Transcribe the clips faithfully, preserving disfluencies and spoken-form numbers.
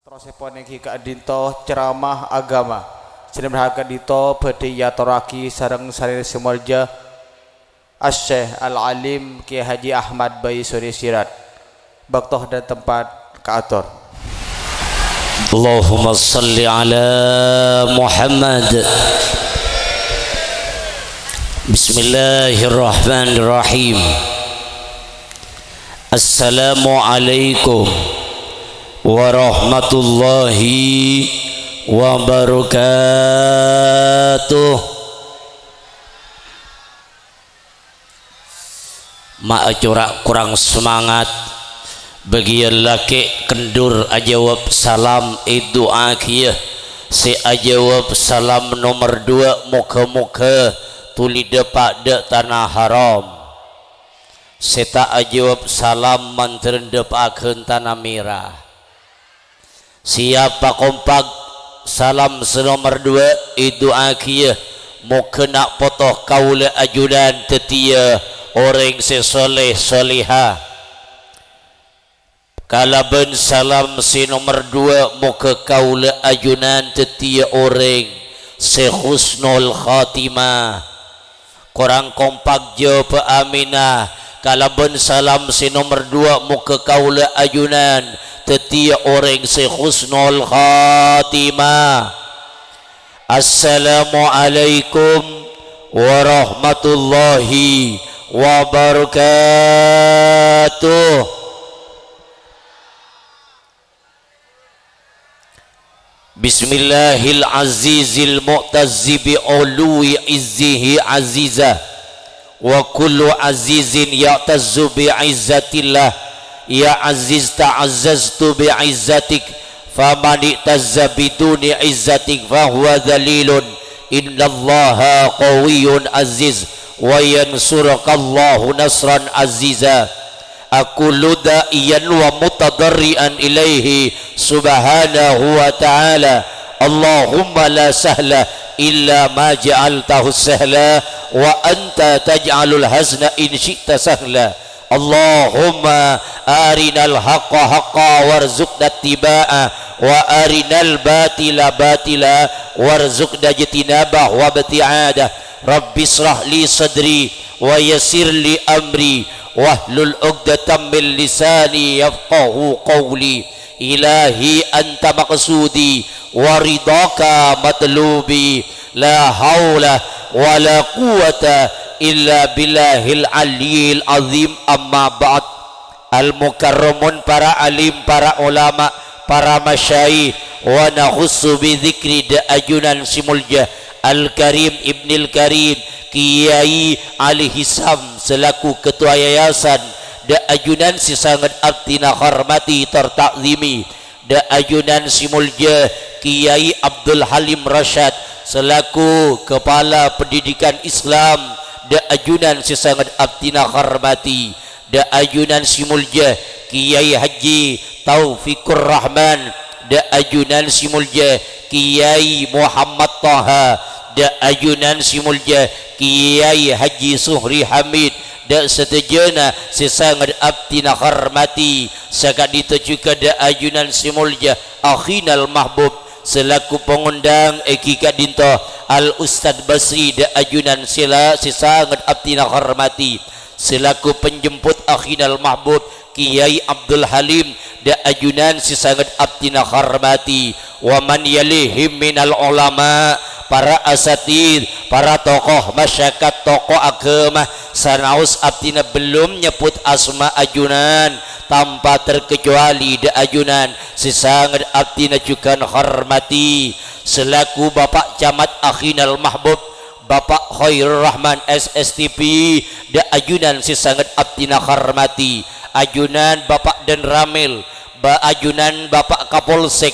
Terrosèpon èngghi ka'dinto ceramah agama sè nèmbhâ ka'dinto bhâdhi èyatorraghi sareng sanèka sè molja Asy-Syekh Al-Alim Kiai Haji Ahmad Baisuri Sirat. Bâkto dan tempat kaator. Allahumma shalli ala Muhammad. Bismillahirrahmanirrahim. Assalamualaikum warahmatullahi wabarakatuh. Ma' cora' korang semangat. Bâgiyân lakè' kendhur ajâwâb salam, èdu'aaghiyâ sè ajâwâb salam nomer duwâ', moghâ-moghâ tolè dâpa' dâ' tana haram. Sè ta' ajâwâb salam mandhâr dâpa'aghân tana mèra. Sè apakompak salam sè nomer duwâ', èdu'aaghiyâ moghâ na' poto kaulâ ajunan dhâddhiyâ orèng sè soleh soleha. Kalabân salam sè nomer duwâ', moghâ kaulâ ajunan dhâddhiyâ orèng sè husnul khatimah. Korang kompak jâwâbhâ amina. Kalabân salam sè nomer duwâ', moghâ kaulâ ajunan dhâddhiyâ orèng sè husnul khatimah. Assalamualaikum warahmatullahi wabarakatuh. Bismillahil azizil mu'tazzi bi uluwi izzihi aziza. Wa kullu azizin ya'tazzu bi izzatillah. Ya aziz ta'azzaztu bi izzatik. Faman i'tazza biduni izzatik fahuwa dzalilun. Innallaha qawiyyun aziz. Wa yansurukallahu nasran aziza. Aqulu da'iyan wa mutadarri'an ilaihi subhanahu wa ta'ala. Allahumma la sahla illa ma ja'altahu sahla, wa anta taj'alul hazna in syi'ta sahla. Allahumma arinal haqqa haqqa warzuqna ittiba'a, wa arinal batila batila warzuqna ijtinabah wa ibti'adah. Rabbi israh li sadri wa yassir li amri wahlul 'uqdatam min lisani yafqahu qawli. Ilahi anta maqsudi wa ridhaka matlubi. La haula wa la quwwata illa billahil aliyyil azim, amma ba'd. Al-mukarramun, para alim, para ulama, para masyayikh, wa nakhussu bi dzikri dâ' ajunan sè molja Al-Karim Ibnil Karim, Kiai Ali Hisam selaku ketua yayasan, dâ' ajunan sè sanget abdhina hormati tor ta'zimi, dâ' ajunan sè molja Kiai Abdul Halim Rasyad selaku kepala pendidikan Islam, dâ' ajunan sè sanget abdhina hormati, dâ' ajunan sè molja Kiai Haji Taufikur Rahman, dâ' ajunan sè molja Kiai Muhammad Taha, dâ' ajunan sè molja Kiai Haji Suhri Hamid, dâ' sadhâjâna sè sanget abdhina hormati, saka'dinto jhughân dâ' ajunan sè molja akhinal mahbub, selaku pangondhâng èngghi ka'dinto Al Ustadz Basri, dâ' ajunan sè la-, sè sanget abdhina hormati, selaku penjemput akhinal mahbub Kiai Abdul Halim, dâ' ajunan sè sanget abdhina hormati, wa man yalihim minal ulama, para asatidz, para tokoh masyarakat, tokoh agama, sanaos abdhina bellum nyebbhut asma ajunan, tanpa terkecuali dâ' ajunan sè sanget abdhina jhughân hormati, selaku Bapak Camat akhinal mahbub, Bapak Khairur Rahman S S T P, dâ' ajunan sè sanget abdhina hormati, ajunan Bapak Danramil, ba-, ajunan Bapak Kapolsek,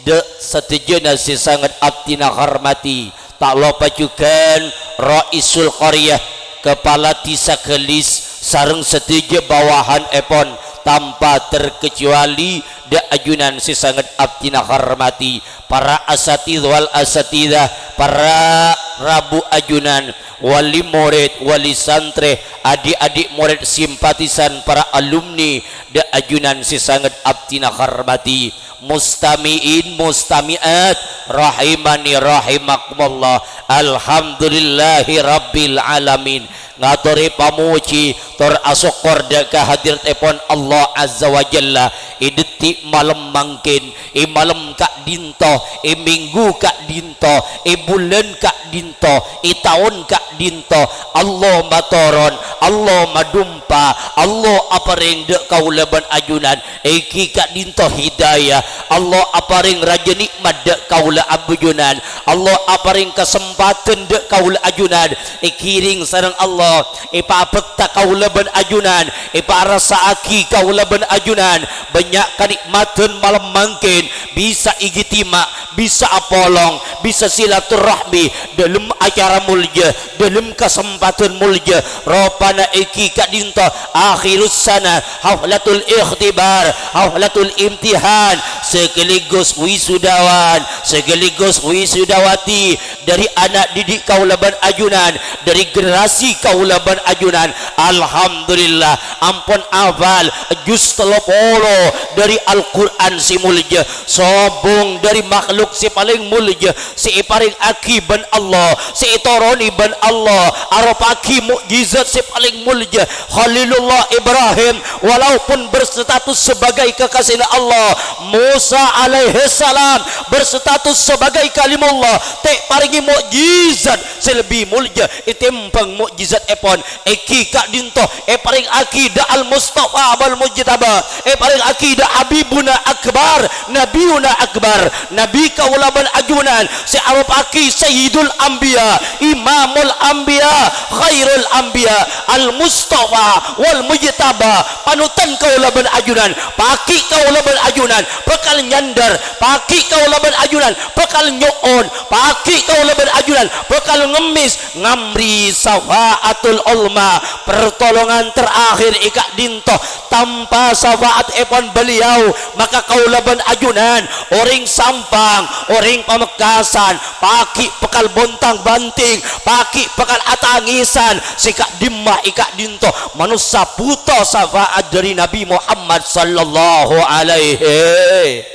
dâ' sadhâjâna sè sanget abdhina hormati. Ta' loppa jhughân Raisul Qaryah, Kepala Dhisa Galis, sareng sadhâjâ bawahanèpon, tanpa terkecuali dâ' ajunan sè sanget abdhina hormati, para asatidz wal asatidzah, para Rabu ajunan, wali morèd, wali santrè, adi'-adi' morèd, simpatisan, para alumni, dâ' ajunan sè sanget abdhina hormadhi, mustami'in, mustami'at, rahimani rahimakumullah. Alhamdulillahi rabbil alamin. Ngatorè pamojhi tor asokkor dâ' ka hadratèpon Allah Azza wa Jalla, è dâddi malem mangkèn, è malem ka'dinto, è mènggu ka'dinto, è bulân ka'dinto, è taon ka'dinto, Allah matoron, Allah madhumpa, Allah aparèng dâ' kaulâ bân ajunan èngghi ka'dinto hidayah, Allah aparèng rajâ nè'mat dâ' kaulâ ajunan, Allah aparèng kasempadhân dâ' kaulâ ajunan èghirèng sareng Allah, èpabhâkta kaulâ bân ajunan, èparasa'aghi kaulâ bân ajunan bânnya' kanè'madhân malem mangkèn, bisa ijtima', bisa apolong, bisa silaturrahmi dâlem acara molja, dâlem kasempadhân molja. Ropana èngghi ka'dinto akhirus sanah, haflatul ikhtibar, haflatul imtihan, sekaligus wisudawan, sekaligus wisudawati, dâri ana' didik kaulâ bân ajunan, dâri generasi kaulâ bân ajunan. Alhamdulillah, ampon apal juz tello polo dâri Al-Qur'an sè molja, sobung dâri makhluk sè palèng molja, sè èparèngaghi bân Allah, sè ètoronè bân Allah, aropa'aghi mukjizat sè palèng molja. Khalilullah Ibrahim, walaupun berstatus sebagai kekasihnya Allah, Musa alaihissalam berstatus sebagai kalimullah, ta' èparèngè mukjizat sè lebbi molja ètèmbhâng mukjizatèpon. Èngghi ka'dinto èparèngaghi dâ' Al-Mustafa wal Mujtaba, èparèngaghi dâ' Habibuna Akbar, Nabiyuna Akbar, Nabi kaulâ bân ajunan sè aropa'aghi Sayyidul Anbiya, Imamul Anbiya, Khairul Anbiya, Al-Mustafa wal Mujtaba, panutan kaulâ bân ajunan, paghi' kaulâ bân ajunan bhâkal nyandhâr, paghi' kaulâ bân ajunan bhâkal nyo'on, paghi' kaulâ bân ajunan bhâkal ngemmès, ngamri syafa'atul uzma, pertolongan terakhir è ka'dinto. Tanpa syafa'atèpon beliau, maka kaulâ bân ajunan, orèng Sampang, orèng Pamekasan, paghi' bhâkal bontang-banting, paghi' bhâkal atangèsan, sè ka'dimma è ka'dinto manossa bhuto syafa'at dâri Nabi Muhammad sallallahu alaihi.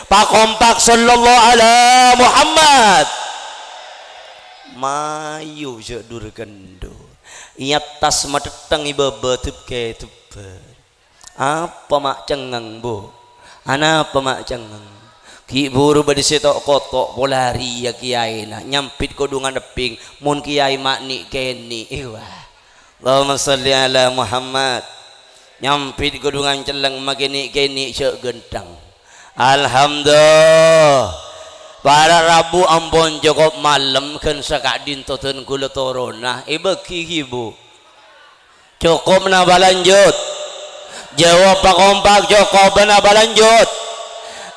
Pakompak sallallahu ala Muhammad. Mayu jhâ' dur-kendur. È attas matettheng è bâbâ dep-kedep. Apa ma' cengngeng, Bu? Anapa ma' cengngeng? Ghi' buru bâdâ sè to'-koto' polè arèya kèyaèna, nyambit kodhungan ebbhing, mon kèyaè ma' nè'-kènè'. Ewah. Allahumma shalli ala Muhammad. Nyambit kodhungan celleng, ma' kènè'-kènè' jhâ' ghântheng. Alhamdulillah. Para rabu ampon cokop malem, ghân saka'dinto dân kaulâ torona. Èbâghi, ghi, Bu. Cokop napa lanjut? Jawab pakompak, cokop napa lanjut?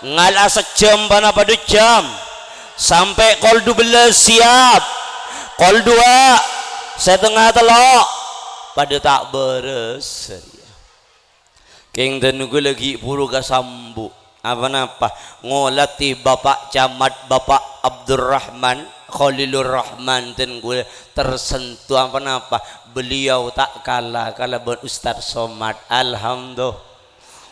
Ngala' sajjhâm ponapa du jam? Sampè' kol dubellâs siap? Kol duwâ'? Satengnga tello'? Padâ ta' bârâs. Kèng dân kaulâ ghi' buru kasambu'. Apa napa? Ngolatè Bapak Camat, Bapak Abdurrahman, Khalilur Rahman, dân kaulâ tersentuh. Apa napa? Beliau ta' kala kalabân Ustadz Somad. Alhamdulillah.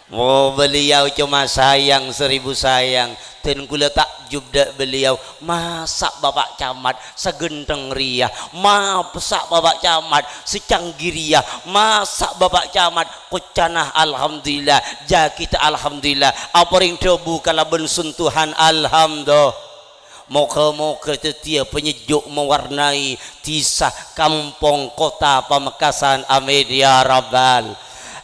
Oh, beliau cuma sayang seribu sayang. Dân kaulâ takjub dâ' beliau. Masa' Bapak Camat saghântheng rèya? Masa' Bapak Camat sacanggih rèya? Masa' Bapak Camat koccana alhamdulillah, jhâkètta alhamdulillah, aparèng dhâbu kalabân suntuhan alhamdulillah. Moghâ-moghâ dhâddhiyâ panyejjhu' mawarnai dhisa, kampong, kottha Pamekasan. Amin ya rabbal.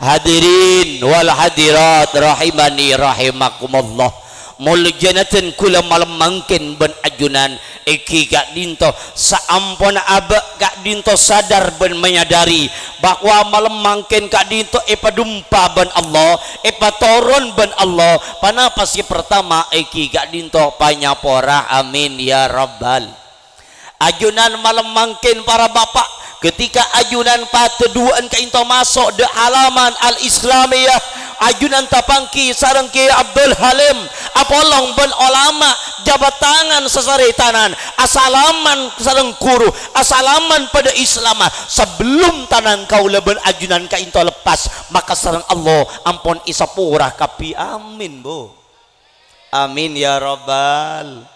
Hadirin wal hadirat rahimani rahimakumullah. Moljâna dân kaulâ malem mangkèn bân ajunan èngghi ka'dinto, saamponna abâ' ka'dinto sadar bân manyadari bahwa malem mangkèn ka'dinto èpadhumpa bân Allah, èpatoron bân Allah. Ponapa sè partama èngghi ka'dinto? Panyapora. Amin ya rabbal. Ajunan malem mangkèn para bapa', Ketika ajunan patè duwâ'ân ka'dinto maso' dâ' halaman Al-Islamiyah, ajunan tapangghi sareng Kèyaè Abdul Halim, apolong bân olama, jhâbât tangan sasaretanan, asalaman sareng ghuru, asalaman padâ Islamma. Sabellum tanang kaulâ bân ajunan ka'dinto leppas, maka sareng Allah ampon èsapora kabbhi. Amin, Bu. Amin ya rabbal.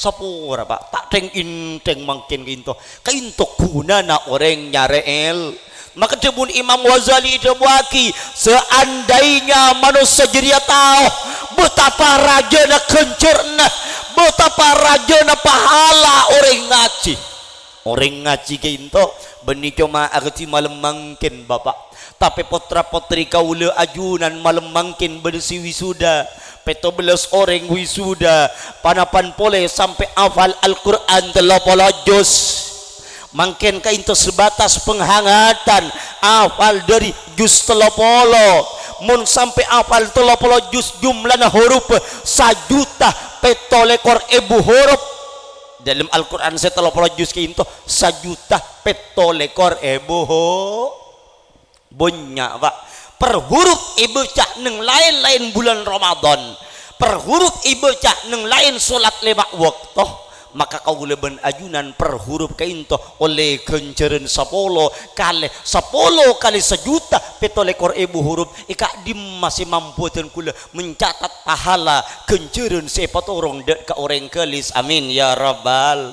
Sapora, Pak. Ta' thèng-inthèng mangkèn ka'dinto. Ka'dinto ghunana orèng nyarè èl-, maka dhâbuna Imam Ghazali èdhâbuwâghi, "Seandainya manossa jârèya tao betapa rajâna ghânjhârânna, betapa rajâna pahala orèng ngajhi." Orèng ngajhi ka'dinto bânnè coma akadhi malem mangkèn, Bapa'. Tapè potra-potri kaulâ ajunan malem mangkèn bâdâ sè wisuda. Pètto bellâs orèng wisuda. Panapan polè sampè' hafal Al-Qur'an tello polo juz. Mangkèn ka'dinto sebatas penghangatan, hafal dâri juz tello polo. Mon sampè' hafal tello polo juz, jumlana hurup sajuta pètto lèkor èbu hurup. Dâlem Al-Qur'an sè tello polo juz ka'dinto sajuta pètto lèkor èbu ho-, bânnya', Pak. Per hurup èbâca neng laèn-laèn bulân Ramadan, per hurup èbâca neng laèn solat lèma' bâkto, maka kaulâ bân ajunan per hurup ka'dinto ollè ghânjhârân sapolo kalè, sapolo kalè sajuta pètto lèkor èbu hurup. È ka'dimma sè mampu dân kaulâ mencatat pahala ghânjhârân sè èpatorong dâ' ka orèng ghâlis. Amin ya rabbal.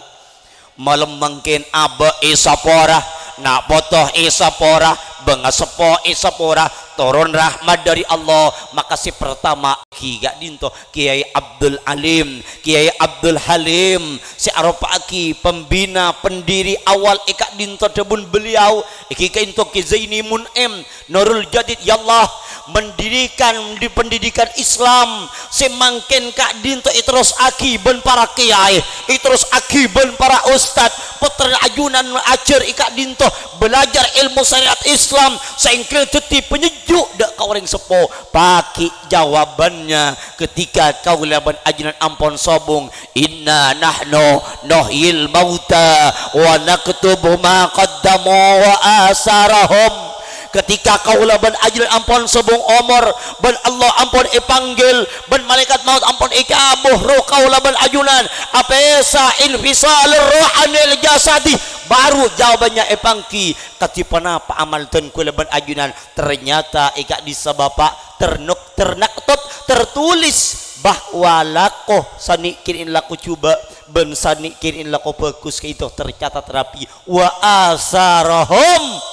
Malem mangkèn abâ' èsapora, na' poto èsapora, bângaseppo èsapora, toron rahmat dâri Allah. Maka sè partama ghi ka'dinto Kèyaè Abdul Alim, Kèyaè Abdul Halim, sè aropa'aghi pembina, pendiri awal è ka'dinto dhâbuna beliau, èngghi ka'dinto Kè Zaini Mun'im, Nurul Jadid, ya Allah, mendirikan di pendidikan Islam sè mangkèn ka'dinto èterrossaghi bân para kèyaè, èterrossaghi bân para ustad, pottrana ajunan ajhâr è ka'dinto belajar ilmu syariat Islam saèngghâ dhâddhi panyejju' dâ' ka orèng seppo. Paghi' jawabannya ketika kaulâ bân ajunan ampon sobung, "Inna nahnu nuhyil mauta wa naktubu ma qaddamu wa asarahum." Ketika kaulâ bân ajunan ampon sobung omor, bân Allah ampon èpanggil, bân malaèkat maut ampon ècabu roh kaulâ bân ajunan, apèsa infisalur ruh anil jasadi, baru jawabannya èpangghi, kadhi ponapa amal dân kaulâ bân ajunan? Ternyata è ka'dissa Bapa', ternok-, ternaktot, tertulis bahwa lako sanè' kènè' lako jhubâ' bân sanè' kènè' lako bhâghus ka'dinto tercatat rapi. Wa asarahum,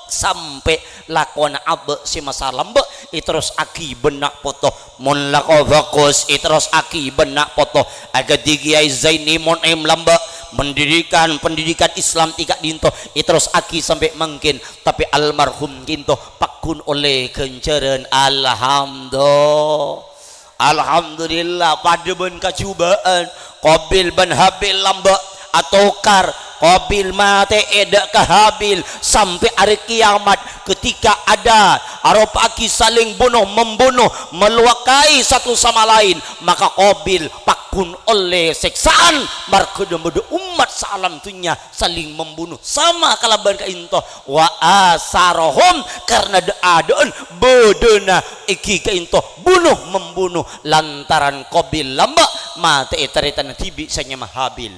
sampè' lakona abâ' sè masa lambâ' èterrossaghi bân na' poto. Mon lako bhâghus èterrossaghi bân na' poto. Akadhi Kèyaè Zaini Mun'im lambâ', mendirikan pendidikan Islam è ka'dinto èterrossaghi sampè' mangkèn. Tapè almarhum ka'dinto pagghun ollè ghânjhârân. Alhamdu-, Alhamdulillah, padâ bân kajhubâ'ân. Qabil bân Habil lambâ' atokar. Qabil matè'è dâ' ka Habil sampè' arè kiyamat. Ketika ada aropa'aghi saling bunuh-membunuh, melukai satu sama lain, maka Qabil pagghun ollè sèksaan marghâ bâdâ ommat saalam dhunnya saling membunuh sama kalabân ka'dinto. Wa asarahum, karna dâ'-adâ'ân bâdâna èngghi ka'dinto bunuh-membunuh lantaran Qabil lambâ' matè'è tarètanna dhibi' sè nyama Habil.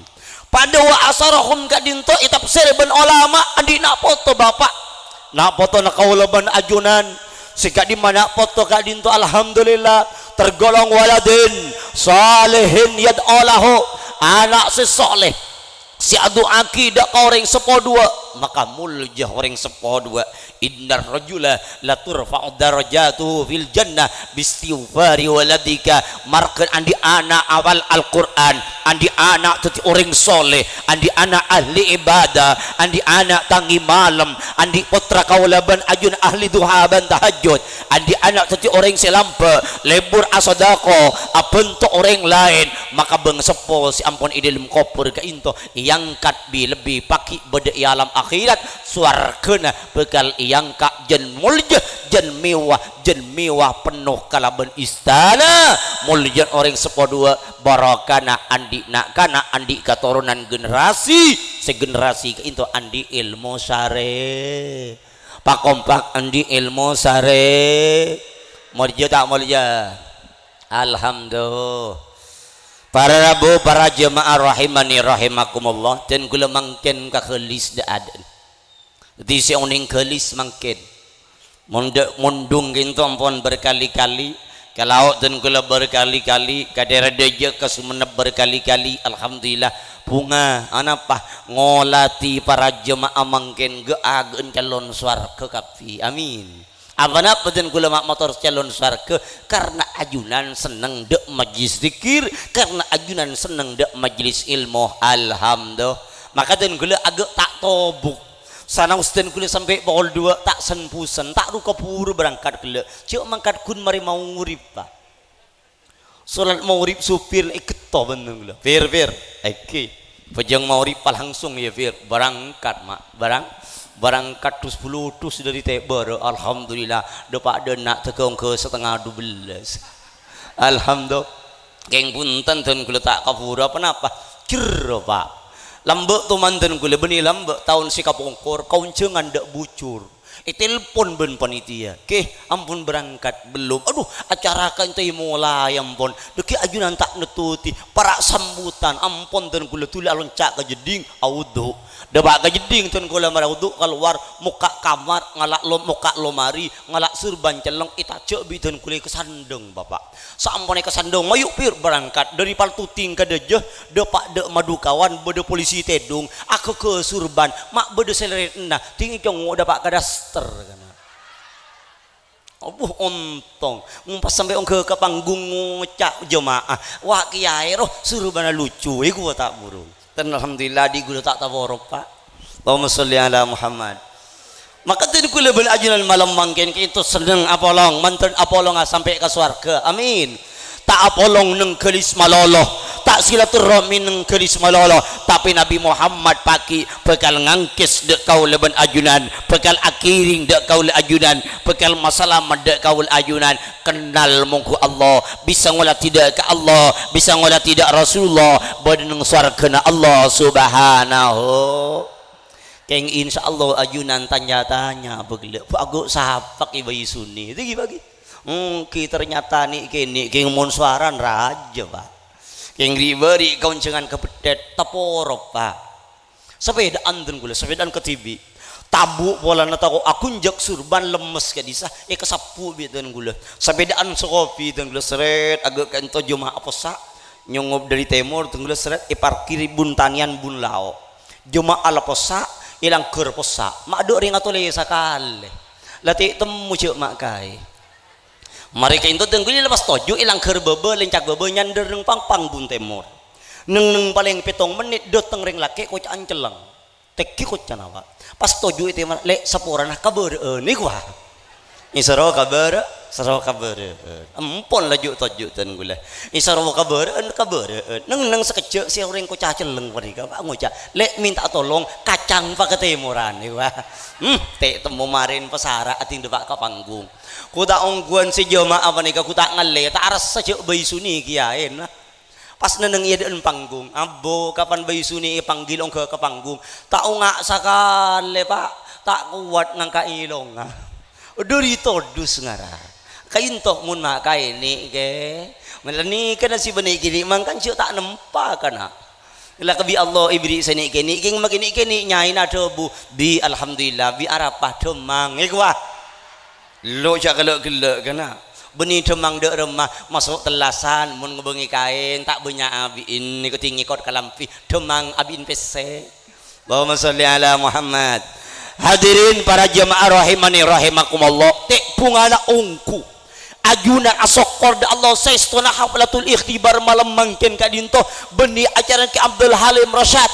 Padâ wa asarahum ka'dinto ètafsir bân olama andi' na' poto, Bapa'. Na' potona kaulâ bân ajunan sè ka'dimma na' poto ka'dinto, alhamdulillah, tergolong waladin shalihin yad'u lahu, ana' sè sholeh. Sè adu'aaghi dâ' ka orèng seppo duwâ', maka molja orèng seppo duwâ'. "Innar rajula la turfa'u darajatuhu fil jannah bistighfari waladika." Marghâ andi' ana' apal Al-Qur'an, andi' ana' dhâddhi orèng sholeh, andi' ana' ahli ibadah, andi' ana' tangè malem, andi' pottra kaulâ bân ajunan ahli duha bân tahajjud, andi' ana' dhâddhi orèng sè lambâ', lebur asadhâko, abhânto orèng laèn, maka bâng seppo sè ampon è dâlem kobhur ka'dinto èangkat bi-, lebbi paghi' bâdâ è alam akhirat, sowarghâna bhâkal èangka' jân molja, jân mewah, jân mewah penno kalabân istana. Moljâna orèng seppo duwâ', barokana andi' na'-kana', andi' katoronan generasi, sè generasi ka'dinto andi' èlmo sarè. Pakompak andi' èlmo sarè. Molja ta' molja? Alhamdulillah. Para rabu, para jemaah rahimani rahimakumullah, dân kaulâ mangkèn ka Khalis dâ'-adâ'na. Dhâddhi sè onèng Khalis mangkèn. Mon dâ'-, mondhung ka'dinto ampon berkali-kali, ka Laok dân kaulâ berkali-kali, ka daerah Dâjâ, ka Sumenep berkali-kali. Alhamdulillah, bhunga, anapa? Ngolatè para jemaah mangkèn ghâ'-aghâ'ân calon sowarghâ kabbhi. Amin. Aponapa dân kaulâ ma' motor calon sowarghâ? Karna ajunan senneng dâ' majlis dzikir, karna ajunan senneng dâ' majlis èlmo. Alhamdulillah. Maka dân kaulâ aghâ' ta' tobuk. Sanaos dân kaulâ sampè' pokol duwâ' ta' sen-posen, ta' ru-kabhuru berangkat ghellâ'. Jhâ' mangkat ghun marè maghrib, Pa'. Salat maghrib sopir èketto bân dân kaulâ. "Fir, Fir, èngghi. Pajhâng maghrib pas langsung ya, Fir." Berangkat, Ma'. Berang-, berangkat dus polo dus dâri Tèbâr. Alhamdulillah, dâpa' dâ' enna' tèghâ ongghâ satengnga dubellâs. Alhamdulillah. Kèng bhunten dân kaulâ ta' kabhuru ponapa? Jherro, Pa'. Lambâ' toman dân kaulâ bânnè lambâ' taon sè kapongkor, kaonjhângan dâ' bujur. Ètelpon bân panitia, "Kè, ampon berangkat bellum? Adhu, acara ka'dinto molaè ampon. Dâggi' ajunan ta' nettodhi. Para' sambutan, ampon dân kaulâ dhuli alonca' ka jeddhing, awudu." Dâpa' ka jeddhing dân kaulâ marè awudu, kalowar, mokka' kamar, ngala' lo-, mokka' lomari, ngala' surban cellèng, ètajâ' bi' dân kaulâ èkasandhâng, Bapa'. Saamponna èkasandhâng, "Mayu, Pir, berangkat." Dâri Paltuting ka Dâjâ, dâpa' dâ' Madukawan, bâdâ polisi tèdung, aghâghâ surban, ma' bâdâ sè lèrènna, dhing ècongngo' dâpa' ka daster, kana. Abbhu, ontong. Mon pas sampè' ongghâ ka panggung ngoca' jemaah, "Wa', kèyaè roh surbana lucu," èghâ ta' buru. Dân alhamdulillah, dhi' kaulâ ta' taporo, Pa'. Allahumma sholli ala Muhammad. Maka dân kaulâ bân ajunan malem mangkèn ka'dinto senneng apolong, mandhâr apolonga sampè' ka sowarghâ. Amin. Ta' apolong neng Khalis malolo, ta' silaturrahmi neng Khalis malolo, tapè Nabbhi Muhammad paghi' bhâkal ngangkès dâ' kaulâ bân ajunan, bhâkal aghâring dâ' kaulâ ajunan, bhâkal masalamet dâ' kaulâ ajunan. Kennal mongghu Allah, bisa ngolatè dâ' ka Allah, bisa ngolatè dâ' Rasulullah, bâdâ neng sowarghâna Allah Subhanahu. Kèng, insyaallah, ajunan tanya-tanya bâgellâ', "Bu, aghâ' sapa kè Bayu Suni?" Tèghi bâgi. Èngghi, ternyata nè' kènè' kèng mon sowarana rajâ, Pa'. Kèng ri'-bâri' kaonjhângan kabheddhet, taporo, Pa'. Sapèdaan dân kaulâ, sapèdaan kadhibi'. Tabu' polana tako' aghunjhâk surban lemmes ka'dissa', èkasabbhu' bi' dân kaulâ. Sapèdaan Skopi dân kaulâ sèrèt, aghâ' ka'dinto jemaah possa', nyongop dâri tèmor, dân kaulâ sèrèt, èparkir è bun tanèyan bun lao'. Jemaah la possa', è langghâr possa'. Ma' dâ' rèng atolè sakalè. La tè' temmo jhâ' ma' kaè. Marè ka'dinto dân kaulâ la pas toju' è langghâr bâbâ, lèncak bâbâ, nyandher neng pang-panggung tèmor. Neng-neng palèng pèttong mennit, dâteng rèng lakè' koca'an cellèng. Tèghi koca'na, Pa'. Pas toju' è tèmor, "Lè', saporana kabârâ'ân," èghâ, Pa'. Èsoro kabârâ-, soro kabârâ'ân. Ampon laju toju' dân kaulâ. Èsoro kabârâ'ân, kabârâ'ân. Neng-neng sakejjhâ' sè orèng koca' cellèng panèka, Pa', ngoca', "Lè', minta tolong kacang, Pa', katèmoran," èghâ, Pa'. Hmm, tè' temmo marèn pasara' adhing dâpa' ka panggung. Ghu ta' ongghuwân sè jemaah panèka ghu ta' ngallè, ta' arassa jhâ' Bayu Suni kèyaèna. Pas neng-neng è adâ'na panggung, abbo, kapan Bayu Suni èpanggil ongghâ ka panggung, ta' onga' sakalè, Pa', ta' kowat ngangka' èlongnga. Dâri todus ngara. Ka'dinto mon ma' kaènè', kè. Mèla nèkana sè bânnè kènè' mangkana jhâ' ta' nempa kana. La kabbhi Allah èbherri' sè nè'-kènè', kèng ma' kènè'-kènè' nyaèna adhâbu, "Bi, alhamdulillah, bi arapa dhâmmang," èghâ, Pa'. Lo' jhâ' ghellâ'-ghellâ' kana. Bânnè dhâmmang dâ' remma, maso' tellasan, mon ngobângè kaèn, ta' bânnya' abi'in, nèko dingngè kot kalambhi, dhâmmang abi'in pèssè. Allahumma sholli ala Muhammad. Hadirin para jemaah rahimani rahimakumullah, tè' bhungana ongghu. Ajunan asokkor dâ' Allah, saèstona haflatul ikhtibar malem mangkèn ka'dinto bânnè acarana Kè Abdul Halim Rasyad.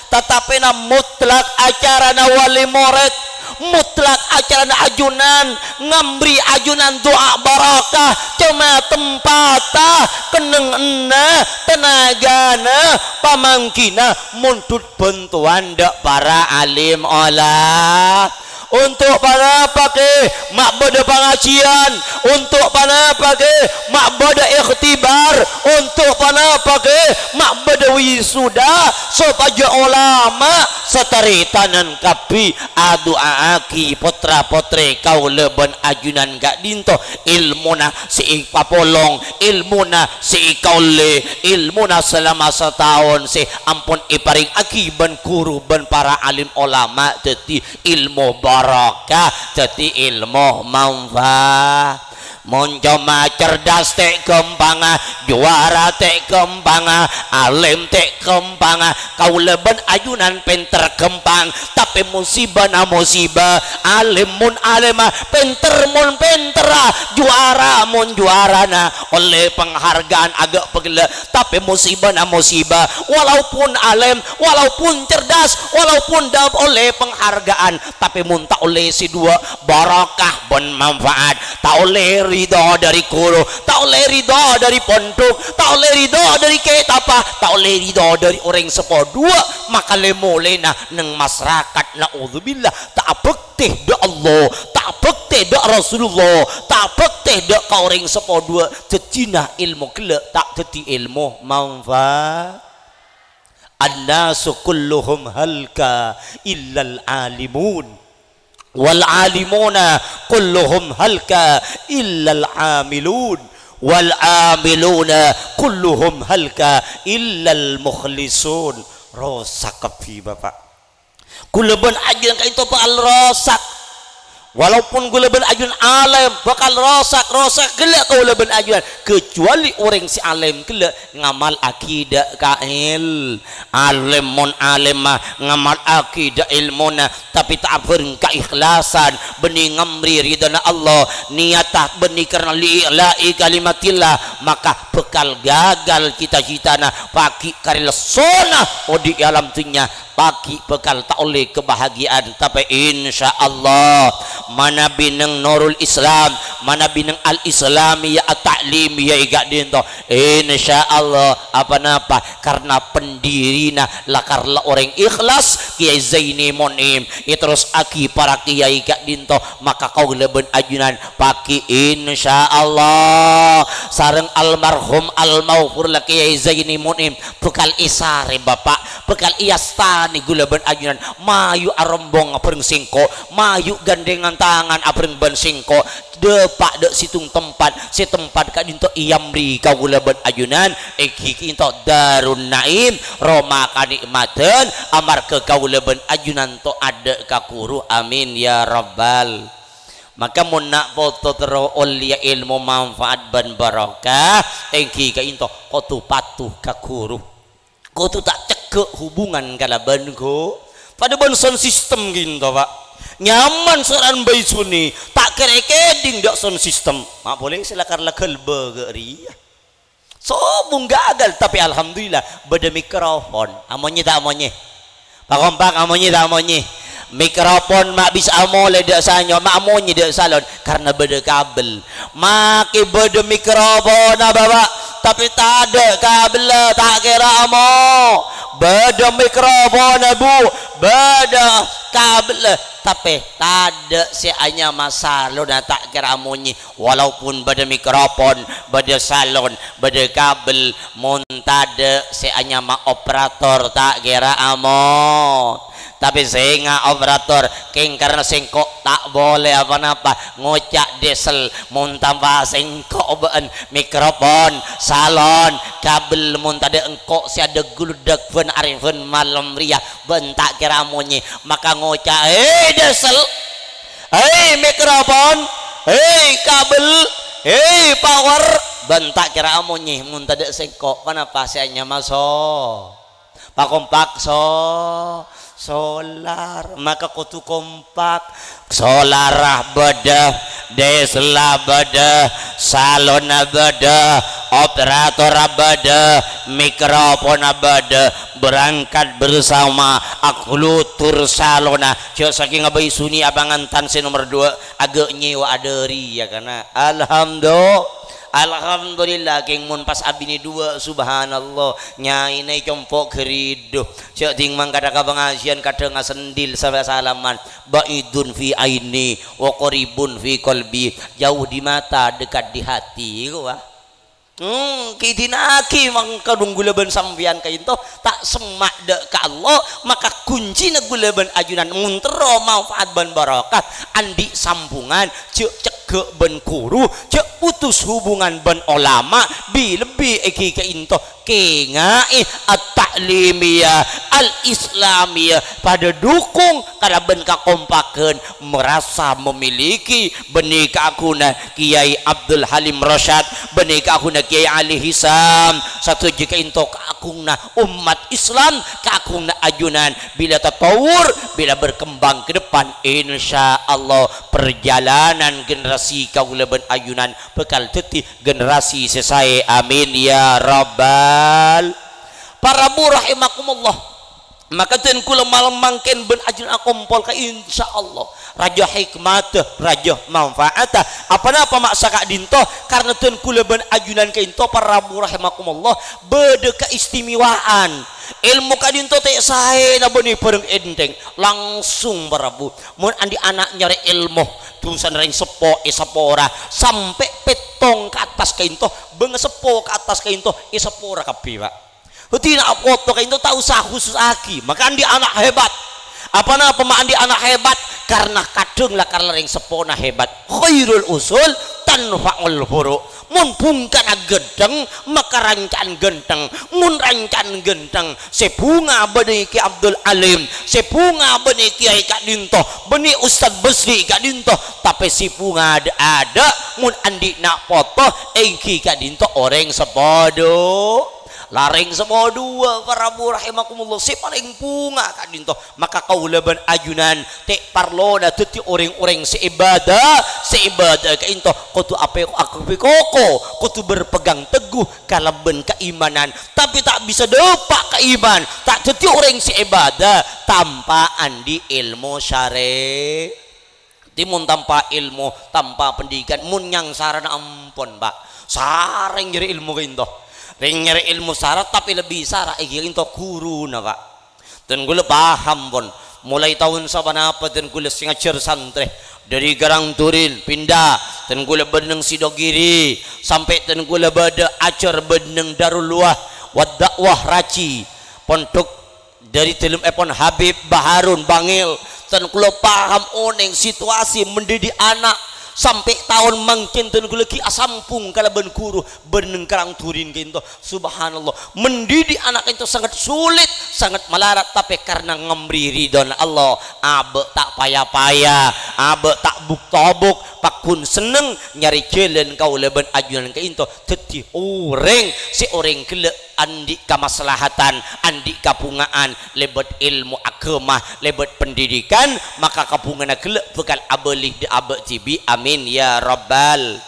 Tatapèna mutlak acarana wali morèd, Mutlak acarana ajunan, ngambri ajunan du'a barakah, coma tempatta, kennengnganna, tenagana, pamanggina, mondhut bantuan dâ' para alim ola. Untuk ponapa, Kè? Ma' bâdâ pangajiân. Untuk ponapa, Kè? Ma' bâdâ ikhtibar. Untuk ponapa, Kè? Ma' bâdâ wisuda. Sopajâ olama sataretanan kabbhi adu'aaghi potra-potrè kaulâ bân ajunan ka'dinto, èlmona sè èpapolong, èlmona sè èkaollè, èlmona salama sataon sè ampon èparèngaghi bân ghuru bân para alim olama, dhâddhi èlmo barokah, dhâddhi èlmo manfaat. Mon coma cerdas ta' ghâmpangnga, juwara ta' ghâmpangnga, alim ta' ghâmpangnga, kaulâ bân ajunan pènter ghâmpang, tapè musibana musiba, alim mon alima, pènter mon pènterra, juwara mon juwarana, ollè penghargaan aghâ' pagghellâ', tapè musibana musiba, walaupun alim, walaupun cerdas, walaupun dâ' ollè penghargaan, tapè mon ta' ollè sè duwâ', barokah bân manfaat. Ta' ollè ridho dâri ghuru, ta' ollè ridho dâri pondhuk, ta' ollè ridho dâri kètabhâ, ta' ollè ridho dâri orèng seppo duwâ', maka lè-molèna neng masarakat, naudzubillah, ta' abhâktè dâ' Allah, ta' abhâktè dâ' Rasulullah, ta' abhâktè dâ' ka orèng seppo duwâ', dhâddhina èlmo ghellâ' ta' dhâddhi èlmo manfaat. "Annasu kulluhum halka illal alimun, wal alimuna kulluhum halka illal amilun, wal amiluna kulluhum halka illal mukhlisun." Rosak kabbhi, Bapak. Kaulâ bân ajunan ka'dinto bhâkal rosak. Walaupun kaulâ bân ajunan alim, bhâkal rosak, rosak ghellâ' kaulâ bân ajunan. Kecuali orèng sè alim ghellâ' ngamalaghi dâ' ka èl-, alim mon alim ma ngamalaghi dâ' èlmona, tapè ta' abhâreng kaikhlasan, bânnè ngambri ridhâna Allah, niyatta bânnè karna li'ila'i kalimatillah, maka bhâkal gagal cita-citana, pagghi' karè lessona odi' è alam dhunnya, pagghi' bhâkal ta' ollè kabahagiya'an, tapè insyaallah, manabi neng Nurul Islam, manabi neng Al-Islamiyah At-Ta'limiyah è ka'dinto, insyaallah, apa-napa, karna pendirina lakar la orèng ikhlas, Kèyaè Zaini Mun'im, èterrossaghi para kèyaè ka'dinto, maka kaulâ bân ajunan pagghi' insyaallah sareng almarhum almaghfur la Kèyaè Zaini Mun'im bhâkal èsarè, Bapak, bhâkal èastanè kaulâ bân ajunan, mayu arombong abhâreng sèngko', mayu gandhengan tangan abhâreng bân sèngko', dâpa' dâ' sèttong tempat, sè tempat ka'dinto èambri kaulâ bân ajunan, èngghi ka'dinto Darun Naim, roma kanè'madhân, amarghâ kaulâ bân ajunan to' adâ' ka ghuru. Amin, ya Rabbal. Maka mon na' poto terro ollèya èlmo manfaat bân barokah, èngghi ka'dinto kodhu patuh ka ghuru. Kodhu ta' cegghâ' hubungan kalabân ghu-, padâ bân sound system ka'dinto, Pak. Nyaman sora'an bhâi sunè, ta' kèra èkèdhing dâ' sound system. Ma' polè sè lakar la ghâlbâ ghâ' rèya. Sobung gagal, tapè alhamdulillah bâdâ mikrofon. Amonyè ta' amonyè? Pakompak, amonyè ta' amonyè? Mikrofon ma' bisa amolè dâ' sanyo, ma' amonyè dâ' salon, karna bâdâ kabel. Makè bâdâ mikrofonna, Bapak, tapè tadâ' kabella, ta' kèra amo. Bâdâ mikrofonna, Bu, bâdâ kabella, tapè tadâ' sè anyama salonna, ta' kèra amonyè. Walaupun bâdâ mikrofon, bâdâ salon, bâdâ kabel, mon tadâ' sè anyama operator, ta' kèra amo. Tapè sènga' operator, kèng karna sèngko' ta' polè apa-napa, ngoca' diesel, mon tanpa sèngko' bâ'en, mikrofon, salon, kabel, mon tadâ' engko' sè adâ' guluddhâk bân arè bân malem rèya, bâ'en ta' kèra amonyè, maka ngoca', "Hei, diesel! Hei, mikrofon! Hei, kabel! Hei, power!" Bâ'en ta' kèra amonyè, mon tadâ' sèngko', ponapa sè anyama so-, Pakompak so-, Solar, maka kodhu kompak. Solara bâdâ, diesella bâdâ, salonna bâdâ, operatorra bâdâ, mikrofonna bâdâ, berangkat bersama, aklutur salonna. Jhâ' sakènga bhâi suni apangantan sè nomer duwâ', aghâ' nyèwa adâri, ya kana. Alhamdu-, Alhamdulillah, kèng mon pas abinè duwâ', subhanallah, nyaèna compo' ghâridhu. Jhâ' dhing mangkadhâ ka pangajiân kadhâng asendhil sala-salaman. Ba'idun fi aini wa qaribun fi qalbi. Jauh di mata, dekat di hati. Iku, wah. Hmm, kidina'aghi mangka dhung ghulâ bân sampèyan ka'dinto ta' semma' dâ' ka Allah, maka kuncina ghulâ bân ajunan mon terro manfaat bân barokah, andi' sambungan, jhâ' cegghâ' bân ghuru, jhâ' putus hubungan bân olama, bi-, lebbi èngghi ka'dinto. Kènga'è at-ta'limiyah, al-islamiyah, padâ dukung kalabân kakompaghân, merasa memiliki, bânnè kaaghunganna Kiai Abdul Halim Rasyad, bânnè kaaghunganna Kiai Ali Hisam, sadhâjâ ka'dinto kaaghunganna ommat Islam, kaaghunganna ajunan, bilâ tatawur, bilâ berkembang ke depan, insyaallah perjalanan generasi kaulâ bân ajunan bhâkal dhâddhi generasi sè saè. Amin ya rabbal. Para bu rahimakumullah. Maka dân kaulâ malem mangkèn bân ajunan akompol ka, insyaallah, rajâ hikmadhâ, rajâ manfaatdhâ. Apa-napa ma' saka'dinto, karna dân kaulâ bân ajunan ka'dinto, para bu rahimakumullah, bâdâ keistimewaan. Èlmo ka'dinto ta' saèna bânnè bhârâng ènthèng, langsung, para bu. Mon andi' ana' nyarè èlmo, dhusana rèng seppo èsapora, sampè' pèttong ka attas ka'dinto, bângaseppo ka attas ka'dinto èsapora kabbhi, Pak. Dhâddhi na' poto ka'dinto ta' osa khususaghi, maka andi' ana' hebat. Apa-napa ma' andi' ana' hebat? Karna kadhâng la-, karna rèng seppona hebat. Khairul usul tanfa'ul furu'. Mon bhungkana ghântheng, maka ranca'an ghântheng. Mon ranca'an ghântheng, sè bhunga bânnè Ki Abdul Alim, sè bhunga bânnè kiai ka'dinto, bânnè Ustadz Basri ka'dinto, tapè sè bhunga dâ'-adâ', mon andi' na' poto, èngghi ka'dinto orèng sepadhu. La rèng sepadhuwâ, para bu rahimakumullah, sè palèng bhunga ka'dinto. Maka kaulâ bân ajunan ta' parlona dhâddhi orèng-orèng sè ibadah, sè ibadah ka'dinto kodhu apè-, apèkoko, kodhu berpegang teguh kalabân kaimanan. Tapè ta' bisa dâpa' kaiman, ta' dhâddhi orèng sè ibadah tanpa andi' èlmo syarè-, Dhâddhi mon tanpa èlmo, tanpa pendidikan, mon nyangsarana ampon, Pak. Sara rèng nyarè èlmo ka'dinto. Rèng nyarè èlmo sara, tapè lebbi sara èngghi ka'dinto ghuruna, Pak. Dân kaulâ paham, pon. Molaè taon sapanapa dân kaulâ sè ngajhâr santrè. Dâri Karangturin, pinda. Dân kaulâ bânnè Sidogiri. Sampè' dân kaulâ bâdâ ajhâr bânnè Darul Wah, Wad Da'wah Raji. Pondhuk Dâri dhâlemmèpon Habib Baharun Bangil, dân kaulâ paham onèng situasi mendidik ana', sampè' taon mangkèn dân kaulâ ghi' asambhung kalabân ghuru bânnè Karangturin ka'dinto. Subhanallah, mendidik ana' ka'dinto sangat sulit, sangat malarat, tapè karna ngambri ridhâna Allah, abâ' ta' paya-paya, abâ' ta' buk-tobuk, pagghun senneng nyarè jhâlân kaulâ bân ajunan ka'dinto dhâddhi orèng sè orèng ghellâ' andi' kamaslahatan, andi' kabhunga'an, lèbât èlmo aghâma, lèbât pendidikan, maka kabhungana ghellâ' bhâkal abâli dâ' abâ' dhibi'. Amin, ya Rabbal.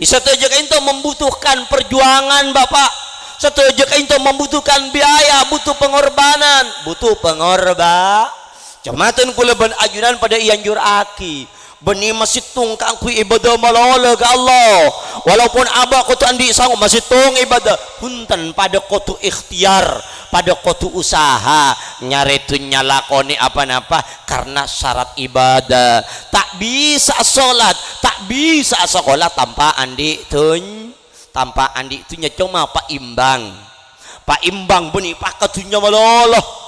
Sadhâjâ ka'dinto membutuhkan perjuangan, Bapak. Sadhâjâ ka'dinto membutuhkan biaya, butuh pengorbanan, butuh pengorba-, Coma dân kaulâ bân ajunan padâ èanjurraghi. Bânnè masèttong kaangghuy ibadah malolo ka Allah. Walaupun abâ' kodhu andi' sango, masèttong ibadah. Bhunten, padâ kodhu ikhtiar, padâ kodhu usaha. Nyarè dhunnya lakonè apa-napa karna syarat ibadah. Ta' bisa sholat, ta' bisa sakola tanpa andi' dhun-, tanpa andi' dhunnya, coma paimbang. Paimbang bânnè paka dhunnya malolo.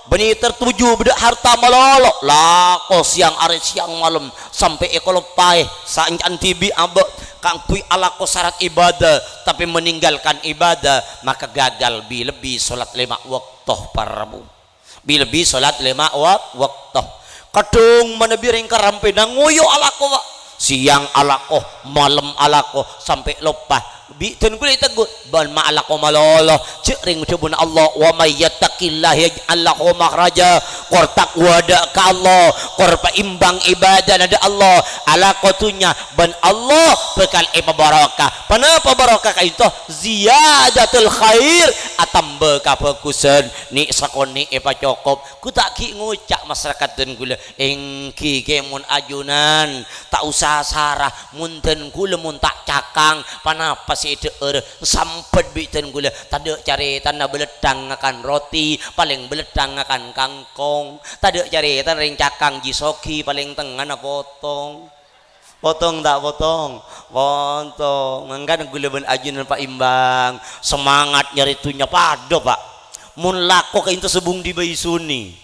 Bânnè tertuju bâdâ harta malolo. Lako sèyang arè sèyang malem sampè' èkaloppaè. Saèngka'an dhibi' abâ' kaangghuy alako syarat ibadah, tapè meninggalkan ibadah, maka gagal bi-, lebbi sholat lèma' wakto, para bu. Bi-, lebbi sholat lèma' wak-, wakto. Kadhâng manabi rèng karampèna ngoyo alako, Pak. Sèyang alako, malem alako, sampè' loppa. Bi' dân kulâ ètegghu', bân ma' alako malolo, jhâ' rèng dhâbuna Allah, "Wa may yattaqillaha yaj'al lahu makhraja." Kor takwa dâ' ka Allah, kor paimbang ibadana dâ' Allah, alako dhunnya bân Allah bhâkal èpabarokah. Ponapa barokah ka'dinto? Ziyadatul khair, atamba kabhâghusân. Nè' sakonè' èpacokop. Ghu ta' ghi' ngoca' masarakat dân kulâ, "Èngghi kèmon ajunan, ta' osa sara, mon dân kulâ mon ta' cakang, ponapa sè èdhâ'âr?" Sambhât bi' dân kulâ, "Tadâ' carètana bâlâddhâng ngakan roti, palèng bâlâddhâng ngakan kangkong. Tadâ' carètana rèng cakang jiyâ soghi, palèng tengngana potong." Potong ta' potong? Potong. Mangkana kulâ bân ajunan paimbang. Semangat nyarè dhunnya padâ, Pak. Mon lako ka'dinto sobung dibâi sunè.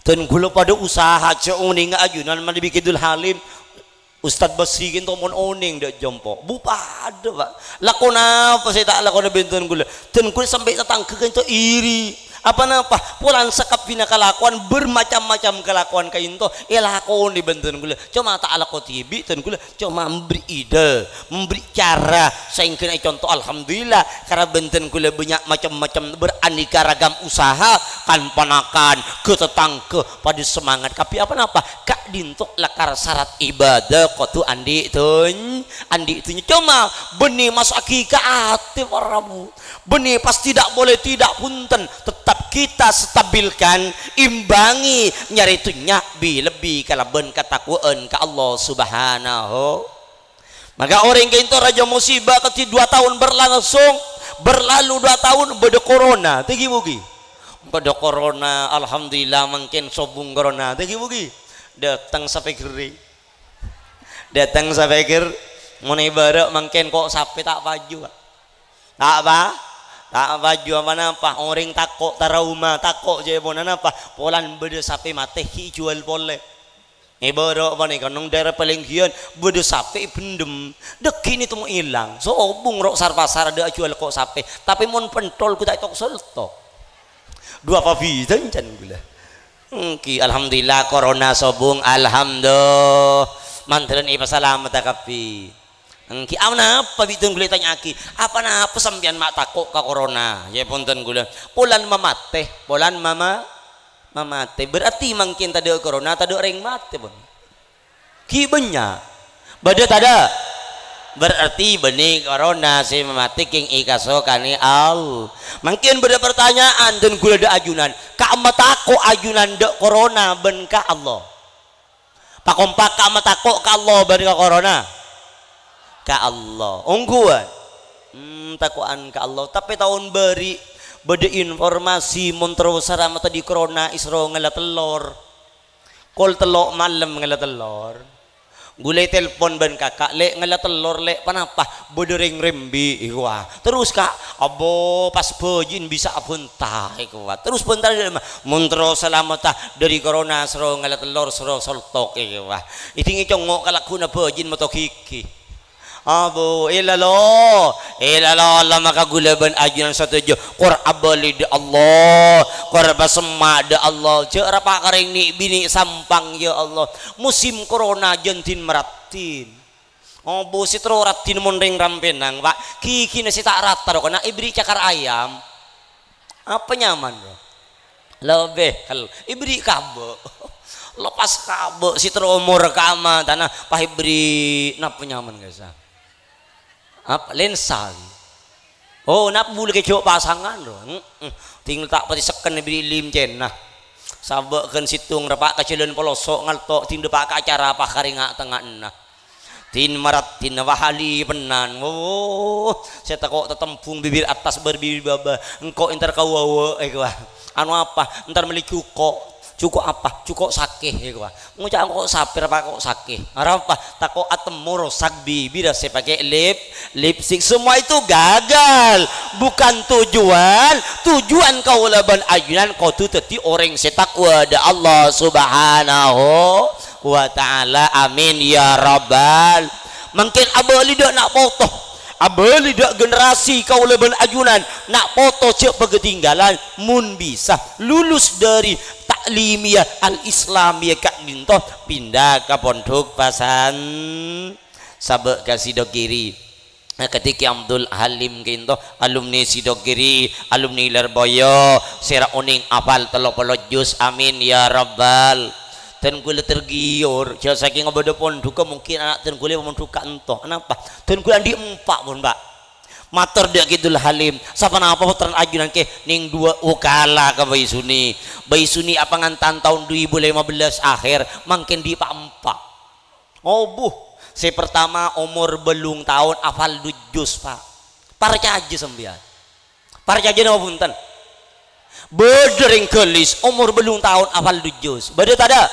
Dân kulâ padâ usaha jhâ' onènga ajunan manabi Kidul Halim. Ustad Basri ka'dinto mon onèng dâ' jompo. Bu padâ, Pak. Lako napa sè ta' lakona bân dân kulâ? Dân kulâ sampè' tatangghâ ka'dinto iri. Apa napa? Polana sakabbhiyânna kalakowan, bermacam-macam kalakowan ka'dinto èlakonè bân dân kulâ. Coma ta' alako dhibi' dân kulâ, coma memberi ide, memberi cara, saèngghâna èconto, alhamdulillah, karana bân dân kulâ bânnya' macam-macam, beraneka ragam usaha, kan-ponakan, ghâ-tatangghâ, padâ semangat kabbhi. Apa napa? Ka'dinto lakar sarat ibadah kodhu andi' dhun-, andi' dhunnya. Coma bânnè maso'aghi ka atè, para rabu. Bânnè pas tidak boleh tidak, bhunten, tetap kita stabilkan, imbangi, nyarè dhunnya bi-, lebbi kalabân katakwaan ka Allah Subhanahu. Maka orèng ka'dinto rajâ musibah kadhi dua tahun berlangsung, berlalu dua tahun, bâdâ corona, tèngghi bugi. Bâdâ corona, alhamdulillah, mangkèn sobung corona, tèngghi bugi. Dâteng sapè ghâring. Dâteng sapè ghâr-, mon è bârâ' mangkèn ko' sapè ta' paju, Pak. Ta' apa? Ta' paju apa-napa. Orèng tako', trauma, tako' jhâ' ponapa. Polana bâdâ sapè matè ghi' èjhuwâl polè. È bârâ' panèka neng daerah Palenggiyan bâdâ sapè èbhendhem. Dâggingnga tèmo èlang. Sobung ro' sar-pasar adâ' ajhuwâl ko' sapè. Tapè mon penthol ghu ta' ètok-sèltok. Dua pabi, jancan ghulâ. Èngghi, alhamdulillah, corona sobung, alhamdulillah. Mandhârân èpasalamettaghi kabbhi. Èngghi, aponapa bi' dân ghulâ ètanya'aghi, "Aponapa sampèyan ma' tako' ka corona?" Yâ, bhunten ghulâ. Polana mamatè, polana mama-, mamatè. Berarti mangkèn tadâ' corona, tadâ' rèng matè, pon. Ghi' bânnya'. Bâdâ tadâ'? Berarti bânnè corona sè mamatè kèng èkasokanè Allah. Mangkèn bâdâ partanya'an dân ghulâ dâ' ajunan. Ka'amma tako' ajunan dâ' corona bân ka Allah? Pakompak ka'amma tako' ka Allah bân ka corona? Ka Allah. Ongghuwân. Hmm, tako'an ka Allah. Tapè taon bâri' bâdâ informasi mon terro sara matè dâri corona èsoro ngala tellor. Kol tello' malem ngala tellor. Ghulâ ètelpon bân kaka', "Lè', ngala tellor, Lè', ponapa?" "Bâdâ rèng rembi'," èkowa. "Terros, Ka'?" "Abbo, pas bâji'na bisa abhânta," èkowa. Terros bhânta dâ' emma, "Mon terro salametta dâri corona, soro ngala tellor, soro soltok," èkowa. Èdingngè congngo' kalagguna bâji'na mèto ghighi. Abu, ilalo, ilalo, Allah maka ghulâ bân ajunan satoju. Kor abâli dâ' Allah, kor pasemma' dâ' Allah. Jhâ' rapa karèng nè'-binè' sampang, ya Allah. Musim corona jân dhin maraddhin. Abu, sè terro raddhin mon rèng rampènan, Pak. Ghighina sè ta' rata, ro, kèna èbèrri' cakar ayam. Apa nyaman, bro? Lebbi hel-, èbèrri' kabâ'. Lepas kabâ', sè terro omor ka'amma tana, pas èbèrri' napa nyaman, guys, ah? Apa? Lensa. Oh, napa bulâ kèjhâ' pasangan, bro? Heeh. Ding ta' patè sekken èbèrri' lim cèna. Sabâ' ghân sèttong rapa' ka jhâlân poloso' ngalto', ding dâpa' ka acara apa karènga' tengnga'na. Dhin maraddhin wahali pennan. Wo, sè tako' tatembhung bibir attas bâr bibir bâbâ. Engko' èntar ka wâwâ, èkowa. Anu apa? Èntar mellè jhuko'. Jhuko' apa? Jhuko' sakè, èkowa. Ngoca' engko' sapè rapa ko' sakè. Arapa? Tako' atemmo rosak bibir sè pakè lip-, lipstik. Semua itu gagal. Bukan tujuan. Tujuan kaulâ bân ajunan kodhu dhâddhi orèng sè takwa dâ' Allah Subhanahu wa Ta'ala. Amin ya rabbal. Mangkèn abâli dâ' na' poto. Abâli dâ' generasi kaulâ bân ajunan. Na' poto jhâ' paghâtinggalan. Mon bisa, lulus dâri Ta'limiyah Al-Islamiyah ka'dinto, pinda ka pondhuk pasan-, sabâ' ka Sidogiri. Akadhi Kè Abdul Halim kento, alumni Sidogiri, alumni Lirboyo, sè ra onèng apal tello polo juz, amin ya rabbal. Dân kaulâ tergiur, jhâ' sakèng bâdâ pondhughâ mungkin ana' dân kaulâ pondhughâ ento. Anapa? Dân kaulâ andi' empa' pon, Pak. Mator dâ' Kidul Halim, saponapa pottrana ajunan kè nèng duwâ' wukala ka Bâi Suni. Bâi Suni apangantan taon du èbu lèma bellâs akhèr, mangkèn andi' pa'-empa'. Obuh, sè pertama omor bâllung taon apal du juz, Pak. Parcajâ sampèyan. Parcajâ napa bhunten? Bâdâ rèng Galis omor bâllung taon apal du juz. Bâdâ tadâ'?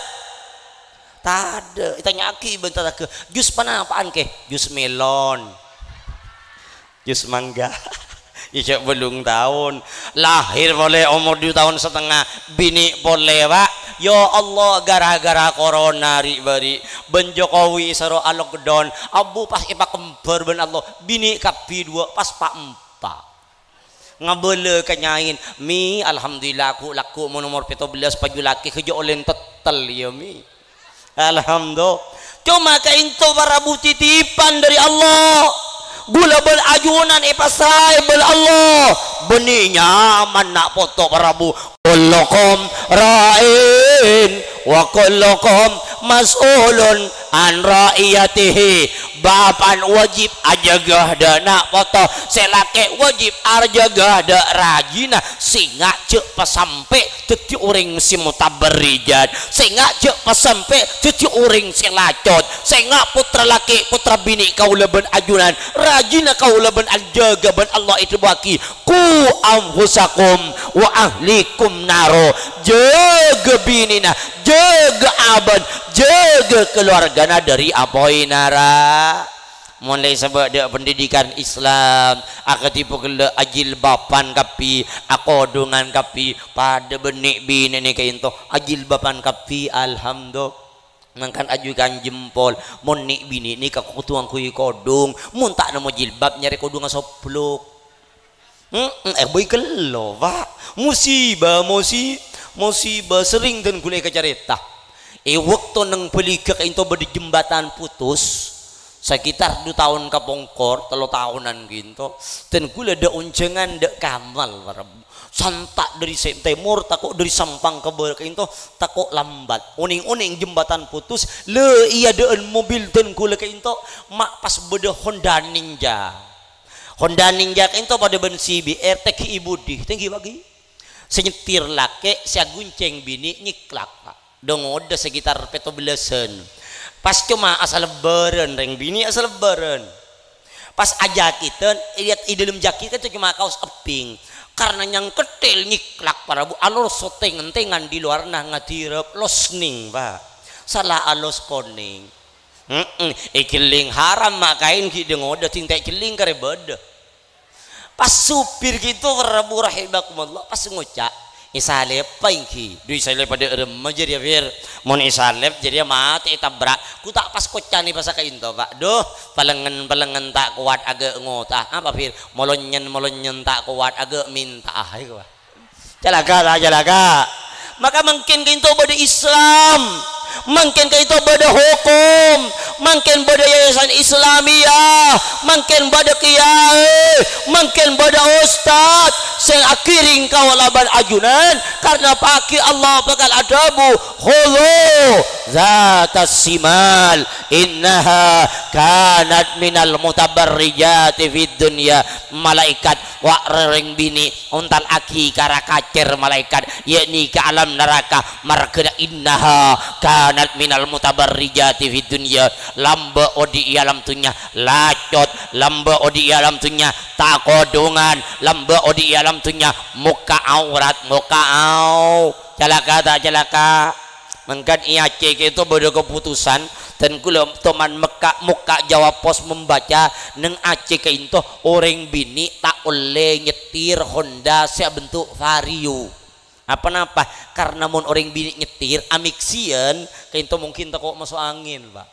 Tadâ'. Ètanya'aghi bân tatangghâ, "Juz panapa'an, Kè?" "Juz mèlon." Juz mangga. Iyâ, jhâ' bâllung taon. Lahèr polè omor du taon satengnga. Binè' polè, Pak. Ya Allah, gara-gara korona ri'-bâri'. Bân Jokowi èsoro lockdown. Abu pas èpakembhâr bân Allah. Binè' kabbhi duwâ' pas pa'-empa'. Ngabâlâ ka nyaèn. "Mi, alhamdulillah, ghu'-lagghu' mon omor pètto bellâs paju lakè, ghâjâ ollè tettel, yâ, Mi." Alhamdulillah. Coma kaènto para bu titipan dâri Allah. Ghulâ bân ajunan èpasraè bân Allah. Bânnè nyaman na' poto para bu. "Kullukum ra'in wa kullukum mas'ulun an ra'iyatihi." Bapa'an wajib ajâgâ dâ' na' poto, sè lakè wajib ajâgâ dâ' rajina, sènga' jhâ' pasampè' dhâddhi orèng sè mutabarrijat, sènga' jhâ' pasampè' dhâddhi orèng sè lacot, sènga' pottra lakè, pottra binè' kaulâ bân ajunan, rajina kaulâ bân ajâgâ bân Allah èdhâbuwâghi, "Qu anfusakum wa ahlikum naro." Jâgâ binèna, jâgâ abâ'na, jâgâ kalowargana dâri apoy nara. Mon la èsabâ' dâ' pendidikan Islam, akadhi pokella ajilbaban kabbhi, akodhungan kabbhi, padâ bânnè binèna kaènto ajilbaban kabbhi, alhamdulillah. Mangkana ajunan jempol, mon nè' binè' nèka kodhu ngangghuy kodhung, mon ta' nemmo jilbab nyarè kodhungnga soblok. Heeh, eh, bâi kello, Pak. Musibah, musi-, musibah serrèng dân ghulâ èkacarèta. È bâkto neng Bâligâ kaènto bâdâ jembatan putus, sekitar du taon kapongkor, tello taonan kaènto. Dân ghulâ dâ' onjhângan, dâ' kamal, para bu. Santa' dâri sè tèmor, tako' dâri Sampang ka bârâ' kaènto, tako' lambat. Onèng-onèng jembatan putus, la èadâ'ân mobil dân ghulâ kaènto, ma' pas bâdâ Honda Ninja. Honda Ninja kaènto padâ bân C B R, tèngghi'i budi, tèngghi bagi. Sè nyettir lakè', sè agoncèng binè' nyèklak, Pak. Dâ' ngodâ sekitar pètto bellâsân. Pas coma asalebbârân, rèng binè' asalebbârân. Pas ajakètan, è, è dâlem jakèt kan coma kaos ebbhing. Karna nyangketthèl nyèklak para bu, aloros sotèng-entèngan di luarna ngadirep losning, Pak. Sala alos konèng. Heeh, èghellèng haram ma' kaèn ghi' dâ' ngodâ, dintè' ghellèng karè bâdâ. Pas supir kaènto, para bu rahimakumullah, pas ngoca', "Èsalèbhâ èngghi." Dhu, èsalèbhâ dâ' remma jârèya, Fir? Mon èsalèp jârèya matè ètabrak. Ghu ta' pas koca'na pas kaènto, Pak. Dhu, palengngen-palengngen ta' kowat aghâ' ngota. Apa, Fir? Molonyen-molonyen ta' kowat aghâ' mènta. Ah, èko, Pak. Calaka ta' calaka? Maka mangkèn kaènto bâdâ Islam, mangkèn kaènto bâdâ hokom, mangkèn bâdâ yayasan Islamiyah, mangkèn bâdâ kiyaè, mangkèn bâdâ ustad sè aghirèng kaulâ bân ajunan, karna paghi Allah bhâkal adhâbu, "Khudzu dzatas simal, innaha kanat minal mutabarrijati fid dunya." Malaèkat, wa' rèng binè' ontallaghi ka ra-kacèr malaèkat, yakni ka alam naraka, marghâna innaha kanat minal mutabarrijati fid dunya, lambâ' odi' è alam dhunnya, lacot, lambâ' odi' è alam dhunnya, ta' kodhungan, lambâ' odi' è alam dhunnya, mokka' aurat, mokka' au-, calaka ta' calaka? Mangkèn è Aceh kaènto bâdâ keputusan, dân kaulâ toman mokka', mokka' jawab pos membaca, neng Aceh kaènto orèng binè' ta' ollè nyettir Honda sè abentuk Vario. Apa-napa? Karna mon orèng binè' nyettir, amèksiyân, kaènto mungkin tako' maso' angèn, Pak.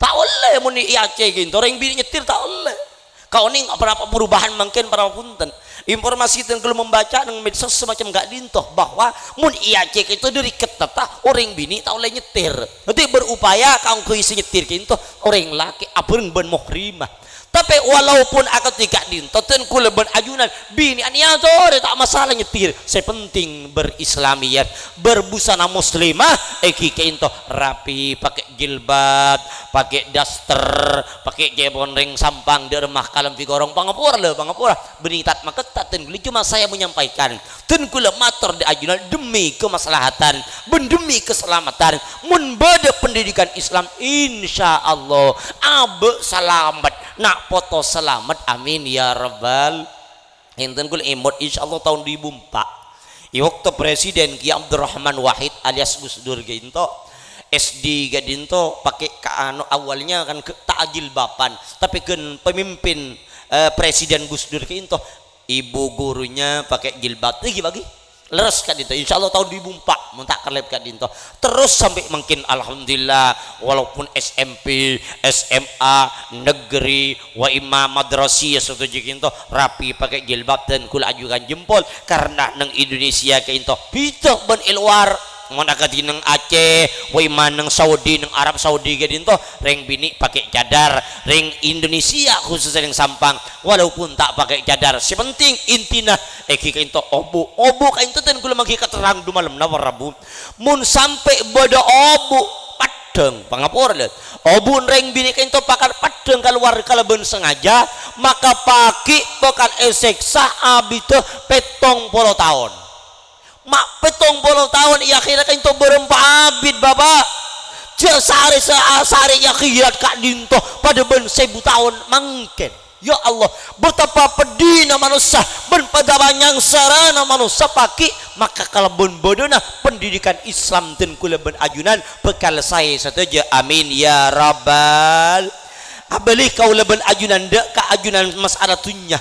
Ta' ollè mon è Aceh kaènto, orèng binè' nyettir ta' ollè. Kaonèng apa-napa perubahan mangkèn, para bhunten. Informasi dân kaulâ membaca neng medsos semacam ka'dinto, bahwa mon è Aceh kaènto dâri kettetta orèng binè' ta' ollè nyettir. Dhâddhi berupaya kaangghuy sè nyettir kaènto orèng lakè' abhâreng bân muhrimah. Tapè walaupun akadhi ka'dinto, dân kaulâ bân ajunan binè'an èyatorè, ta' masalah nyètir. Sè penting berislamiyat, berbusana muslimah, èngghi ka'dinto rapi, pakè jilbab, pakè daster, pakè jhâbhun rèng Sampang, dâ' remma kalambhi korong, pangapora lho, pangapora. Bânnè ta' makètta dân kaulâ, cuma saya menyampaikan. Dân kaulâ mator dâ' ajunan demi kemaslahatan, bân demi keselamatan. Mon bâdâ pendidikan Islam, insyaallah abâ' salamet, na' poto salamet. Amin ya rabbal. Enten kaulâ emot, insyaallah taon du èbu empa'. È bâkto Presiden Kiai Abdurrahman Wahid alias Gus Dur ka'dinto, S D ka'dinto, pakè ka anu, awalnya kan ghi' ta' ajilbaban, tapè ghân pemimpin, eh, Presiden Gus Dur ka'dinto, ibu gurunya pakè jilbab. Èngghi, bâgi. Lerres ka'dinto. Insyaallah taon du èbu empa', mon ta' kalèp ka'dinto. Terros sampè' mangkèn, alhamdulillah, walaupun S M P, S M A, negeri, wa imma madrasiyah, sadhâjâ ka'dinto rapi pakè jilbab, dân kaulâ ajunan jempol, karena neng Indonesia ka'dinto bhidhâ bân è lowar. Mon akadhi neng Aceh, wa imma neng Saudi, neng Arab Saudi ka'dinto, rèng binè' pakè cadar, rèng Indonesia khususnya neng Sampang, walaupun ta' pakè cadar, sè penting intina èngghi ka'dinto obu'. Obu' ka'dinto dân kaulâ manggi katerrang du malemma, para rabu. Mon sampè' bâdâ obu' paddhâng, pangapora lho. Obu' rèng binè' ka'dinto pakal paddhâng kalowar kalabân sengaja, maka pakè bhâkal èsèksa abiddhâ pèttong polo taon. Ma' pèttong polo taon, è akhèrra ka'dinto bârâmpa abit, Bapa'. Jhâ' sarè sa-, sarè è akhèrat ka'dinto padâ bân sèbu taon mangkèn. Ya Allah, betapa peddhina manossa bân betapa nyangsarana manossa pakè, maka kalabân bâdâna pendidikan Islam dân kaulâ bân ajunan bhâkal saè sadhâjâ. Amin ya rabbal. Abâli kaulâ bân ajunan dâ' ka ajunan masalah dhunnya.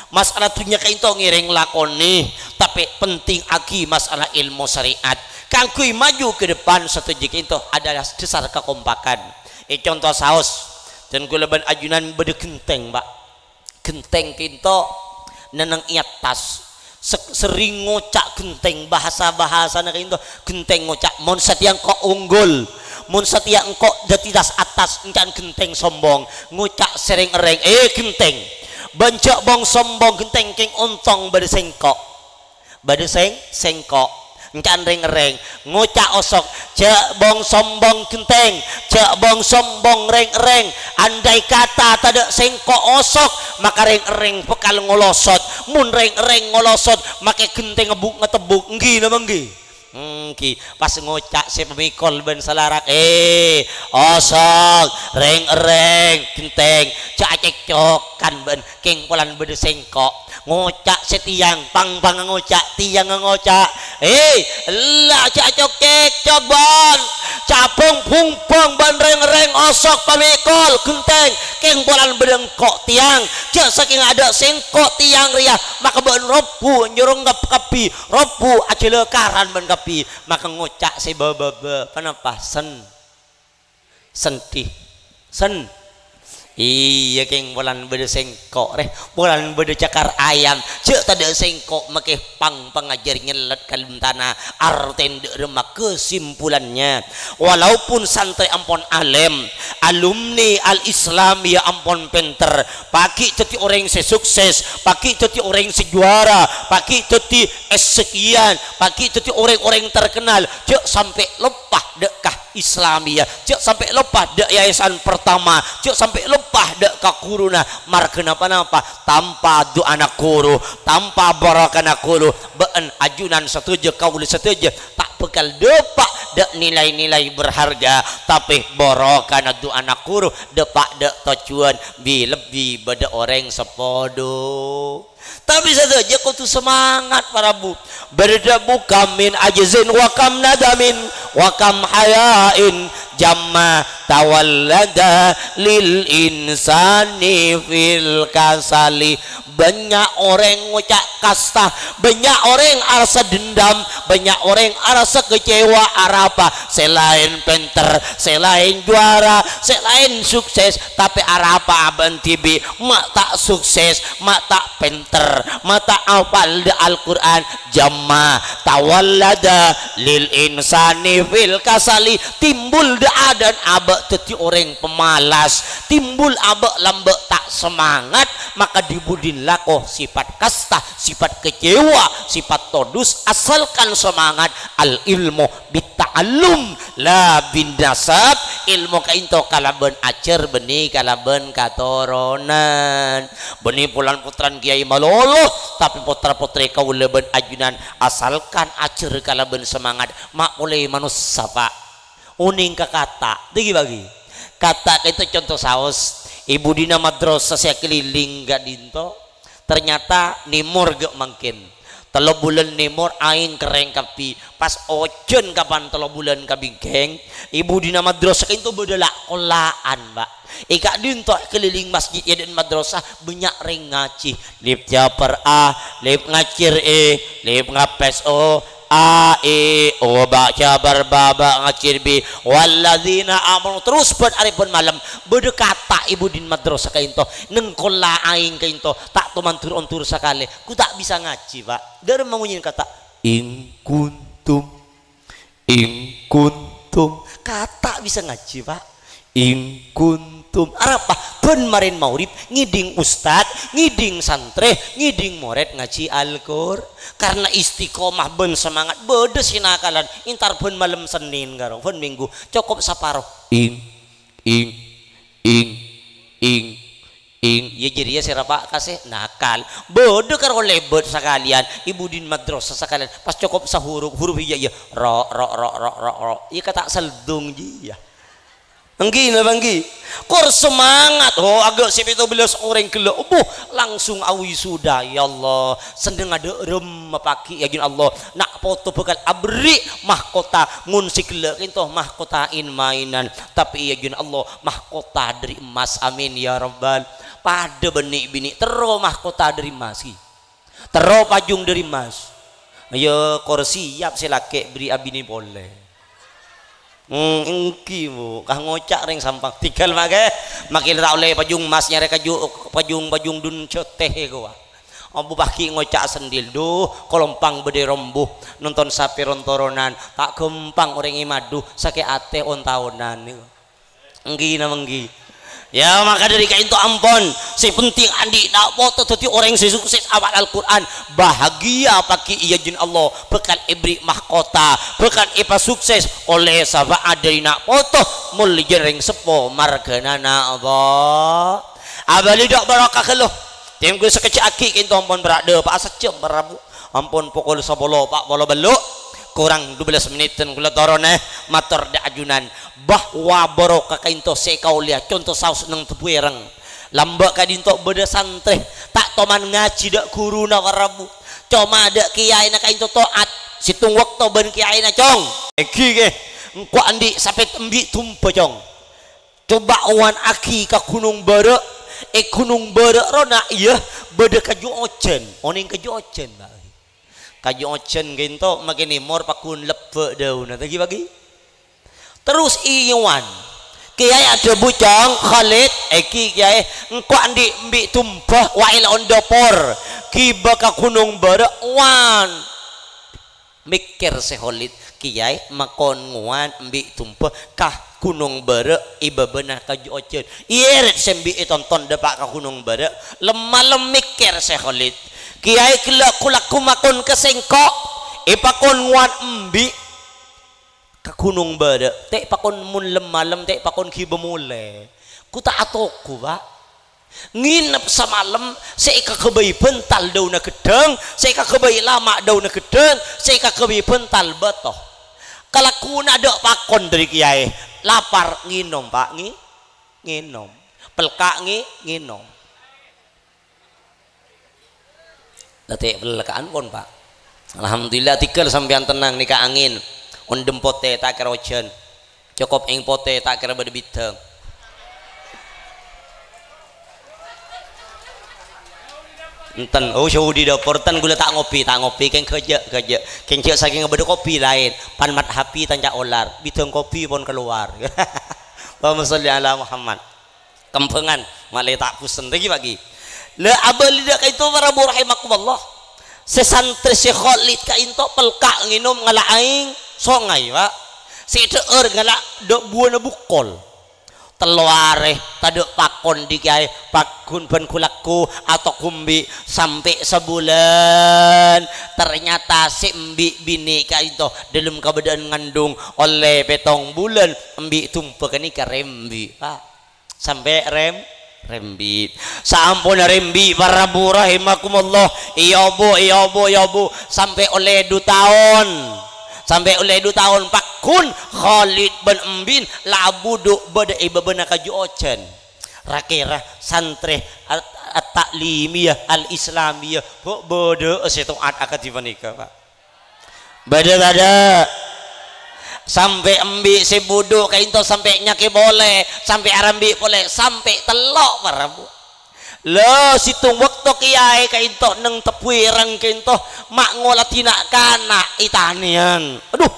Masalah dhunnya ka'dinto ngèrèng lakonè, tapè pentingngaghi masalah èlmo syariat. Kaangghuy maju ke depan sadhâjâ ka'dinto ada dasar kakompakan. È conto saos, dân kaulâ bân ajunan bâdâ ghentèng, Pak. Ghentèng ka'dinto nèng è attas. Se-, serrèng ngoca' ghentèng, bahasa-bahasana ka'dinto ghentèng ngoca', "Mon satèya engko' unggul, mon satèya engko' dhâddhi tas-attas, ènca'na ghentèng sombong." Ngoca' sè rèng-orèng, "Eh, ghentèng, bân jhâ' bhung-sombhung ghentèng, kèng ontong bâdâ sèngko'." Bâdâ sèng-, sèngko'. Ènca'na rèng-orèng. Ngoca' osok, "Jhâ' bhung-sombhung ghentèng, jhâ' bhung-sombhung rèng-orèng. Andai kata tadâ' sèngko' osok, maka rèng-orèng bhâkal ngolosot. Mon rèng-orèng ngolosot, makè ghentèngnga bu-, ngatebbhu. Èngghi napa èngghi?" Èngghi. Pas ngoca' sè pamèkol bân salarak, "Eh, osok, rèng-orèng, ghentèng, jhâ' acèkcokan bâ'na, kèng polana bâdâ sèngko'." Ngoca' sè tèyang, pang-, pang ngoca', tèyangnga ngoca', "Eh, ella jhâ' cok-cèkcok bâ'na, jhâ' bhung-bhung bâ'na rèng-orèng osok pamèkol ghentèng, kèng polana bâdâ engko' tèyang, jhâ' sakèng adâ' sèngko' tèyang rèya, maka bâ'na robbhu nyoro ngap-, kabbhi, robbhu ajhâlâkaran bâ'na kabbhi." Maka ngoca' sè bâ-, bâ-, bâ-, ponapa? Sen-, sèndhi. Sen-, iyâ, kèng polana bâdâ sèngko', rè. Polana bâdâ cakar ayam. Jhâ' tadâ' sèngko', makè pang-, pangajhâr nyellet ka dâlem tana. Artèna dâ' remma kesimpulannya. Walaupun santrè ampon alèm, alumni Al-Islamiyah ampon pènter, pakè dhâddhi orèng sè sukses, pakè dhâddhi orèng sè juara, pakè dhâddhi S sekian, pakè dhâddhi orèng-orèng terkenal, jhâ' sampè' loppa dâ' ka Islamiyah, jhâ' sampè' loppa dâ' yayasan pertama, jhâ' sampè' loppa dâ' ka ghuruna. Marghâna ponapa? Tanpa du'ana ghuru, tanpa barokana ghuru, bâ'na ajunan sadhâjâ, kaulâ sadhâjâ, ta' bhâkal dâpa' dâ' nilai-nilai berharga, tapè barokana du'ana ghuru dâpa' dâ' tojjhuwân, bi-, lebbi bâdâ orèng sè padâ. Tapè sadhâjâ kodhu semangat, para bu. "Berdâ' bu kam min ajzin wa kam nadamin wa kam haya'in jamma tawallada lil insani fil kasali." Bânnya' orèng ngoca' kasta, bânnya' orèng arassa dendam, bânnya' orèng arassa kecewa, arapa? Sè laèn pènter, sè laèn juara, sè laèn sukses, tapè arapa bâ'na dhibi'? Ma' ta' sukses, ma' ta' pènter, ma' ta' apal dâ' Al-Qur'an, jamma Tawallada lil insani fil kasali, timbul dâ'-adâ'ân abâ' dhâddhi orèng pemalas, timbul abâ' lambâ' ta' semangat, maka dhi-budhina lako sifat kasta, sifat kecewa, sifat todus, asalkan semangat, al ilmu bit ta'allum, la bin nasab, ilmu ka'dinto kalabân ajhâr bânnè kalabân katoronan. Bânnè polana pottrana kèyaè malolo, tapè pottra-pottrè kaulâ bân ajunan asalkan ajhâr kalabân semangat, ma' polè manossa, Pa'. Onèng ka kata', dhâggi' bâgi. Kata' ka'dinto conto saos, è budina madrasah sè akalèlèng ka'dinto, ternyata nèmor ghi' mangkèn. Tello bulân nèmor aèng kerrèng kabbhi. Pas ojhân kapan tello bulân kabingkèng, è budina madrasah ka'dinto bâdâ la'-kolla'an, Pa'. È ka'dinto akalèlèng masjid è adâ'na madrasah bânnya' rèng ngajhi. Lip jabâr A, lip ngajhir E, lip ngapès O, A, E, O, ba' jabâr ba, ba' ngajhir B, walladzina amanu, terros bân arè bân malem, bâdâ kata' è budina madrasah ka'dinto, neng kolla' aèng ka'dinto, ta' toman dur-ondur sakalè, ghu ta' bisa ngajhi, Pa'. Dâremma ngonyèn kata', in kuntum, in kuntum, kata' bisa ngajhi, Pa'. In kuntum. Arapa? Bân marèn maghrib, ngèdhing ustad, ngèdhing santrè, ngèdhing morèd ngajhi Al-Qur-, karna istiqomah bân semangat, bâdâ sè nakalan, entar bân malem Sennèn karo bân Minggu, cokop saparo. Ing, ing, ing, ing, ing. Iyâ jârèya sè rapa' kasè nakal. Bâdâ karo lèbât sakalèyan, è budina madrasah sakalèyan. Pas cokop sahurup, hurup iyâ, iyâ. Ro, ro, ro, ro, ro, ro. Iyâ kata' seldung jiyâ. Èngghi napa èngghi? Kor semangat, ho, aghâ' sè pètto bellâs orèng ghellâ', obuh, langsung awisuda, ya Allah, senneng adâ' remma paghi', ya jun Allah, na' poto bhâkal aberri' mahkota, mon sè ghellâ' kènto mahkota in-maènan, tapè, ya jun Allah, mahkota dâri emmas, amin, ya Rabbal, padâ bân nè'-binè' terro mahkota dâri emmas, ghi. Terro pajung dâri emmas. Ya, kor siyap sè lakè' bherri' abinè polè. Hmm, èngghi, Bu. Ka ngoca' rèng Sampang. Tèghâl, Mak, ghi. Makè la ta' ollè pajung emmas nyarè kaju-, pajung-pajung dun jotè, ghuwa. Ambu paghi' ngoca' sendil, "Duh, kalompang bâdâ è rombu, nonton sapè ron-toronan. Ta' ghâmpang orèng è madu, sakè' atè on-taonan." Èngghi napa èngghi? Ya, maka dâri ka'ènto ampon. Sè penting andi' na' poto dâddhi orèng sè sukses apal Al-Qur'an. Bahagia paghi' iyâ jun Allah. Bhâkal èberri' mahkota. Bhâkal èpasukses ollè sapa'at dâri na' poto. Mollè jân rèng seppo marghâna na' apa? Abâli dâ' barokah ghâllu. Tèngghu sakejjhâ' aghi' ka'ènto ampon bârâ' dâpa'a sajjhâm, para rabu. Ampon pokol sapolo pa' polo bâllu', korang dubellâs mennèt, ghun kaulâ toron, eh, mator dâ' ajunan, bahwa barokah ka'ènto sè èkaollèya conto saos neng Tebuireng. Lambâ' ka'dinto bâdâ santrè, ta' toman ngajhi dâ' ghuruna, para rabu. Coma dâ' kèyaèna ka'ènto to'at, sèttong bâkto bân kèyaèna, Cong. Èngghi, ghi. Engko' andi' sapèt embi' dumba, Cong. Coba owan aghi ka Ghunong Bârâ'. È Ghunong Bârâ' rowa, iyâ, bâdâ kaju ojhân. Onèng kaju ojhân, Pak? Kaju ojhân ka'ènto makè nèmor paggun lebbâ' dâunna. Taghi paghi. Terros èyowan. Kèyaè adhâbu, "Cong Khalid, èngghi, Kèyaè, engko' andi' embi' dumba, wa' è lowar dâpor. Ghibâ ka Ghunong Bârâ', owan." Mèkkèr sè Khalid, "Kèyaè, makon ngowan embi' dumba ka Ghunong Bârâ' è bâbâna kaju ojhân." Iyâ, rèt sè embi' ètonton dâpa' ka Ghunong Bârâ'. Lem-malem mèkkèr sè Khalid, "Kèyaè, ghellâ' ko-, lagghu makon ka sèngko', èpakon ngowan embi' ka Ghunong Bârâ'. Ta' pakon mon lem-malem, ta' pakon ghibâ molè. Ko ta' atoko, Pak." Ngènep samalem, sè èkaghâbây bhântal dâunna ghedhâng, sè èkaghâbây lama' dâunna ghedhâng, sè èkaghâbây bhântal bâto. Kalagghuwânna adâ' pakon dâri kèyaè, lapar ngènom, Pak, ngè-, ngènom. Pelka' ngè-, ngènom. La ta' pelka'an pon, Pak. Alhamdulillah, tèghâl sampèyan tennang nèka angèn. Ondhem potè, ta' kèra ojhân. Cokop èng potè, ta' kèra bâdâ bidhâng. Enten, oh, Saudi dâpor, enten ghulâ ta' ngopi, ta' ngopi, kèng ghâjâ', ghâjâ'. Kèng jhâ' sakèng bâdâ kopi laèn. Pan mat hapi tanca olar, bidhâng kopi pon kalowar. Allahumma sholli ala Muhammad. Kembhângan, malè ta' busen. Rèngghi, Pak, ghi. La, abâli dâ' ka'ènto, para rabu rahimakumullah. Sè santrè sè Khalid ka'dinto pelka' ngènom ngala' aèng songay, Pak. Sè dhâ'âr ngala' dâ' buwâna bukol. Tello arè tadâ' pakon dhi kèyaè, pagghun bân ghu-lagghu atoko embi' sampè' sabulân. Ternyata sè embi' binè' ka'dinto dâlem kabâdâ'ân ngandung ollè pèttong bulân, embi' dumba ghânèka rembi', Pak. Sampè' rem-, rembi'. Saamponna rembi', para rabu rahimakumullah, èobu, èobu, èobu, sampè' ollè du taon. Sampè' ollè du taon, pagghun Khalid bân embi'na la abudhu' bâdâ è bâbâna kaju ojhân. Ra-kèra santrè at-, at-ta'limiyah al-islamiyah bâ-, bâdâ'â sè to'at akadhi panèka, Pak. Bâdâ tadâ'? Sampè' embi' sè budhu' ka'dinto sampè' nyakè polè, sampè' arambi' polè, sampè' tello', para rabu. La, sèttong bâkto kèyaè ka'dinto neng tebbhuwârâng ka'dinto ma' ngolatè na'-kana' è tanèyan. Adhu,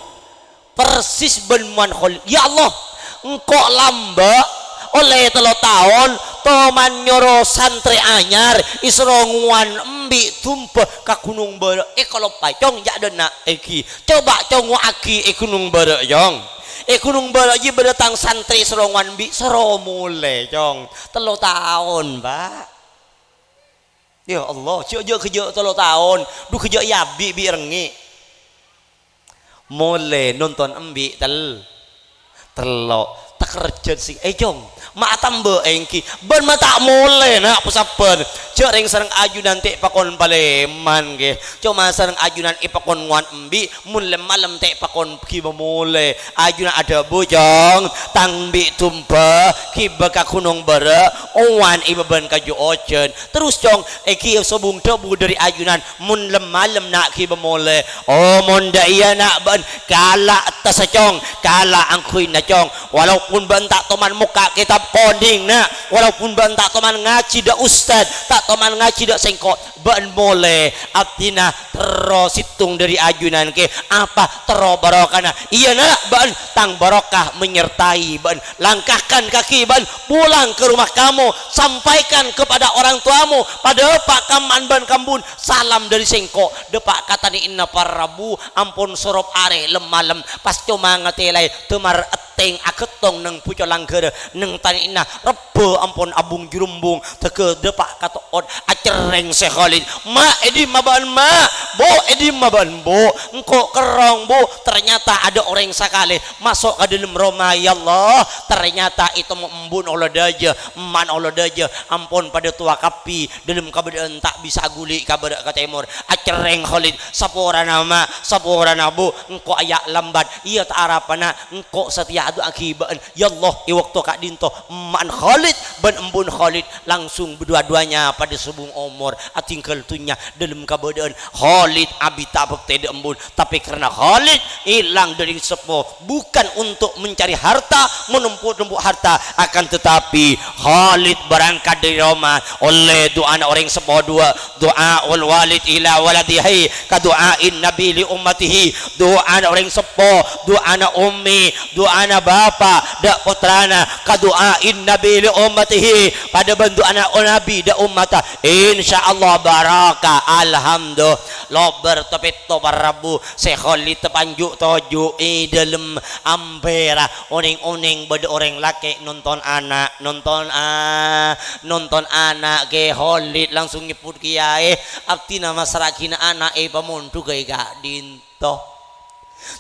persis bân mowan Khalid. "Ya Allah, engko' lambâ' ollè tello taon, toman nyoro santrè anyar, èsoro ngowan embi' dumba ka Ghunong Bârâ'. Èkaloppaè, Cong, jhâ' dâ' enna' èngghi. Coba congo'aghi è Ghunong Bârâ', Cong. È Ghunong Bârâ' jiyâ bâdâ tang santrè èsoro ngowan embi', soro molè, Cong." Tello taon, Pak. Ya Allah, jhâ', jhâ', jhâ' tello taon, dhu jhâ' èabi' bi' rengngè'. Molè nonton embi' tel-, tello'. Takerjhât sè, "Eh, Cong, ma' atambâ èngghi." "Bân ma' ta' molè, na', pasabbhân. Jhâ' rèng sareng ajunan tè' pakon palèman, ghi. Coma sareng ajunan èpakon ngowan embi', mon lem-malem tè' pakon ghibâ molè." Ajunan adhâbu, "Cong, tang embi' dumba ghibâ ka Ghunong Bârâ', owan è bâbâna kaju ojhân." Terros, Cong, èngghi sobung dhâbu dâri ajunan, "Mon lem-malem, na', ghibâ molè." "Oh, mon dâ' iyâ, na', bâ'na kala' attassa, Cong, kala' angghuy, na', Cong. Walaupun bâ'na ta' toman mokka' kètab konèng, na', walaupun bâ'na ta' toman ngajhi dâ' ustad, ta' toman ngajhi dâ' sèngko', bâ'na molè." Abdhina terro sèttong dâri ajunan kè, apa terro barokana. "Iyâ, na', bâ'na, tang barokah menyertai bâ'na. Langkahkan kaki bâ'na pulang ke rumah kamu, sampaikan kepada orang tuamu, padâpa' ka emma' bân ka embu' salam dâri sèngko'." Dâpa' ka tanè'na para rabu, ampon sorop arè lem-malem, pas coma ngatèlaè dâmar èttèng aghâttong neng buco langghârrâ, neng tanè'na rebbhâ ampon abung-jhurumbung, dâgghâ dâpa' ka to'ot, acerrèng sè Khalid, "Ma', è dimma bâ'na, Ma'? Bu, è dimma bâ'na, Bu? Engko' kerrong, Bu." Ternyata adâ' orèng sakalè maso' ka dâlem roma, ya Allah, ternyata ètemmo embu'na olo dâjâ, emma'na olo dâjâ, ampon padâ towa kabbhi, dâlem kabâdâ'ân ta' bisa aghuli' ka bârâ' ka tèmor. Acerrèng Khalid, "Saporana, Ma', saporana, Bu, engko' aya' lambat. Iyâ, ta' arapa, Na', engko' satèya adu'aaghi bâ'na." Ya Allah, è bâkto ka'dinto emma'na Khalid bân embu'na Khalid langsung bâdua-duanya padâ sobung omor, atèngghâl dhunnya dâlem kabâdâ'ân Khalid abit ta' abhâktè dâ' embu'na. Tapè karna Khalid èlang dâri seppo, bukan untuk mencari harta, menumpuk-numpuk harta, akan tetapi Khalid berangkat dari Roma oleh du'ana orèng seppo duwâ', du'aul walid ila waladihi, ka du'ain nabi li ummatihi, du'ana orèng seppo, du'ana ummi, du'ana bapa', dâ' pottrana, ka du'ain nabi li ummatihi, padâ bân du'ana nabi dâ' ummatta. Insyaallah barokah. Alhamdulillah. Lobâr tapètto para rabu, sè Khalid tapanju' toju' è dâlem ambèra. Onèng-onèng bâdâ orèng lakè' nonton ana', nonton a-, nonton ana' kè Khalid langsung nyebbhut kèyaè, "Abdhina massra'aghina ana' èpamondhughâ è ka'dinto."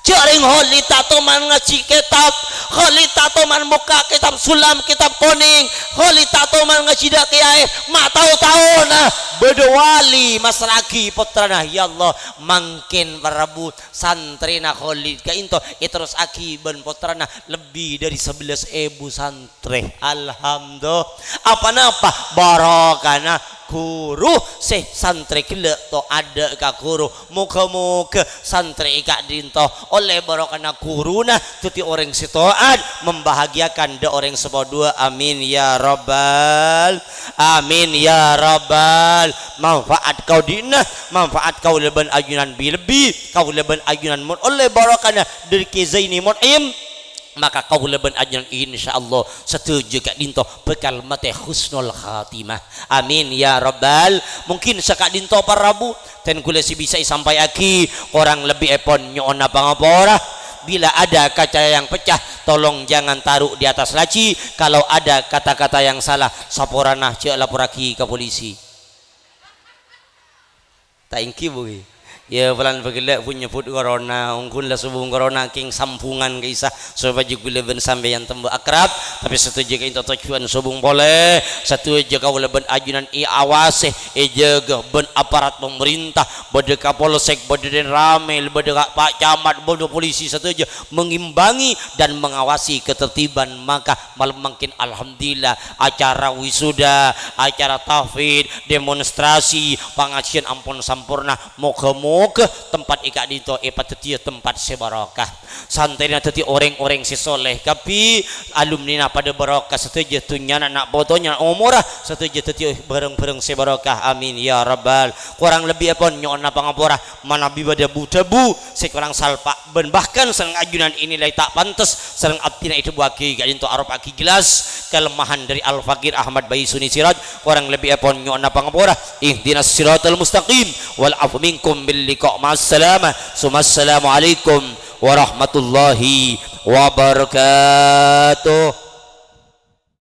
Jhâ' rèng Khalid ta' toman ngajhi kètab, Khalid ta' toman mokka' kètab sulam, kètab konèng, Khalid ta' toman ngajhi dâ' kèyaè, ma' tao-taona bâdâ wali massra'aghi pottrana. Ya Allah, mangkèn para rabu, santrèna Khalid ka'dinto èterrossaghi bân pottrana lebbi dâri sabellâs èbu santrè. Alhamdulillah. Apa-napa barokana ghuru sè santrè ghellâ' to'adâ ka ghuru. Moghâ-moghâ santrè è ka'dinto ollè barokana ghuruna dhâddhi orèng sè to'at, membahagiakan dâ' orèng seppo duwâ'. Amin ya rabbal, amin ya rabbal. Manfaat kaodi'na, manfaat kaulâ bân ajunan bi-, lebbi, kaulâ bân ajunan mon ollè barokana dâri Kè Zaini Mun'im. Maka kaulâ bân ajunan insyaallah sadhâjâ ka'dinto bhâkal matè husnul khatimah. Amin ya rabbal. Mungkin saka'dinto para rabu, ten kaulâ sè bisa èsampaiaghi, korang lebbièpon nyo'ona pangapora. Bila ada kaca yang pecah, tolong jangan taruh di atas laci. Kalau ada kata-kata yang salah, saporana jhâ' laporraghi ka polisi. Ta' ènggi, Bu, ghi? Ya, polana bâgellâ' pon nyebbhut corona, ongghuna la sobung corona, kèng sambungan ka'issa, sopajâ kaulâ bân sampèyan tembhâ akrab, tapè sadhâjâ ka'dinto tojjhuwân sobung polè, sadhâjâ kaulâ bân ajunan èawasè, èjâgâ bân aparat pamarènta, bâdâ kapolsek, bâdâ danramil, bâdâ ka-, pak camat, bâdâ polisi sadhâjâ mengimbangi dan mengawasi ketertiban. Maka malem mangkèn, alhamdulillah, acara wisuda, acara tahfidz, demonstrasi, pangajiân ampon samporna. Moghâ-moghâ tempat è ka'dinto èpadhâddhiyâ tempat sè barokah. Santrèna dhâddhi orèng-orèng sè soleh kabbhi, alumnina padâ barokah sadhâjâ, dhunnyana, na' potona, omorra sadhâjâ dhâddhi bhâreng-bhâreng sè barokah. Amin ya rabbal. Korang lebbièpon nyo'ona pangapora. Manabi bâdâ bu-dhâbu sè korang salpa' bân bahkan sareng ajunan ènilai ta' pantes, sareng abdhina èdhâbuwâghi ka'dinto aropa'aghi jelas kalemahan dhâri Al-Fakir Ahmad Baisuni Siraj, korang lebbièpon nyo'ona pangapora. Ihdinas siratal mustaqim, wal afu minkum bil liqa'. Ma'assalamah. Sumassalamualaikum warahmatullahi wabarakatuh.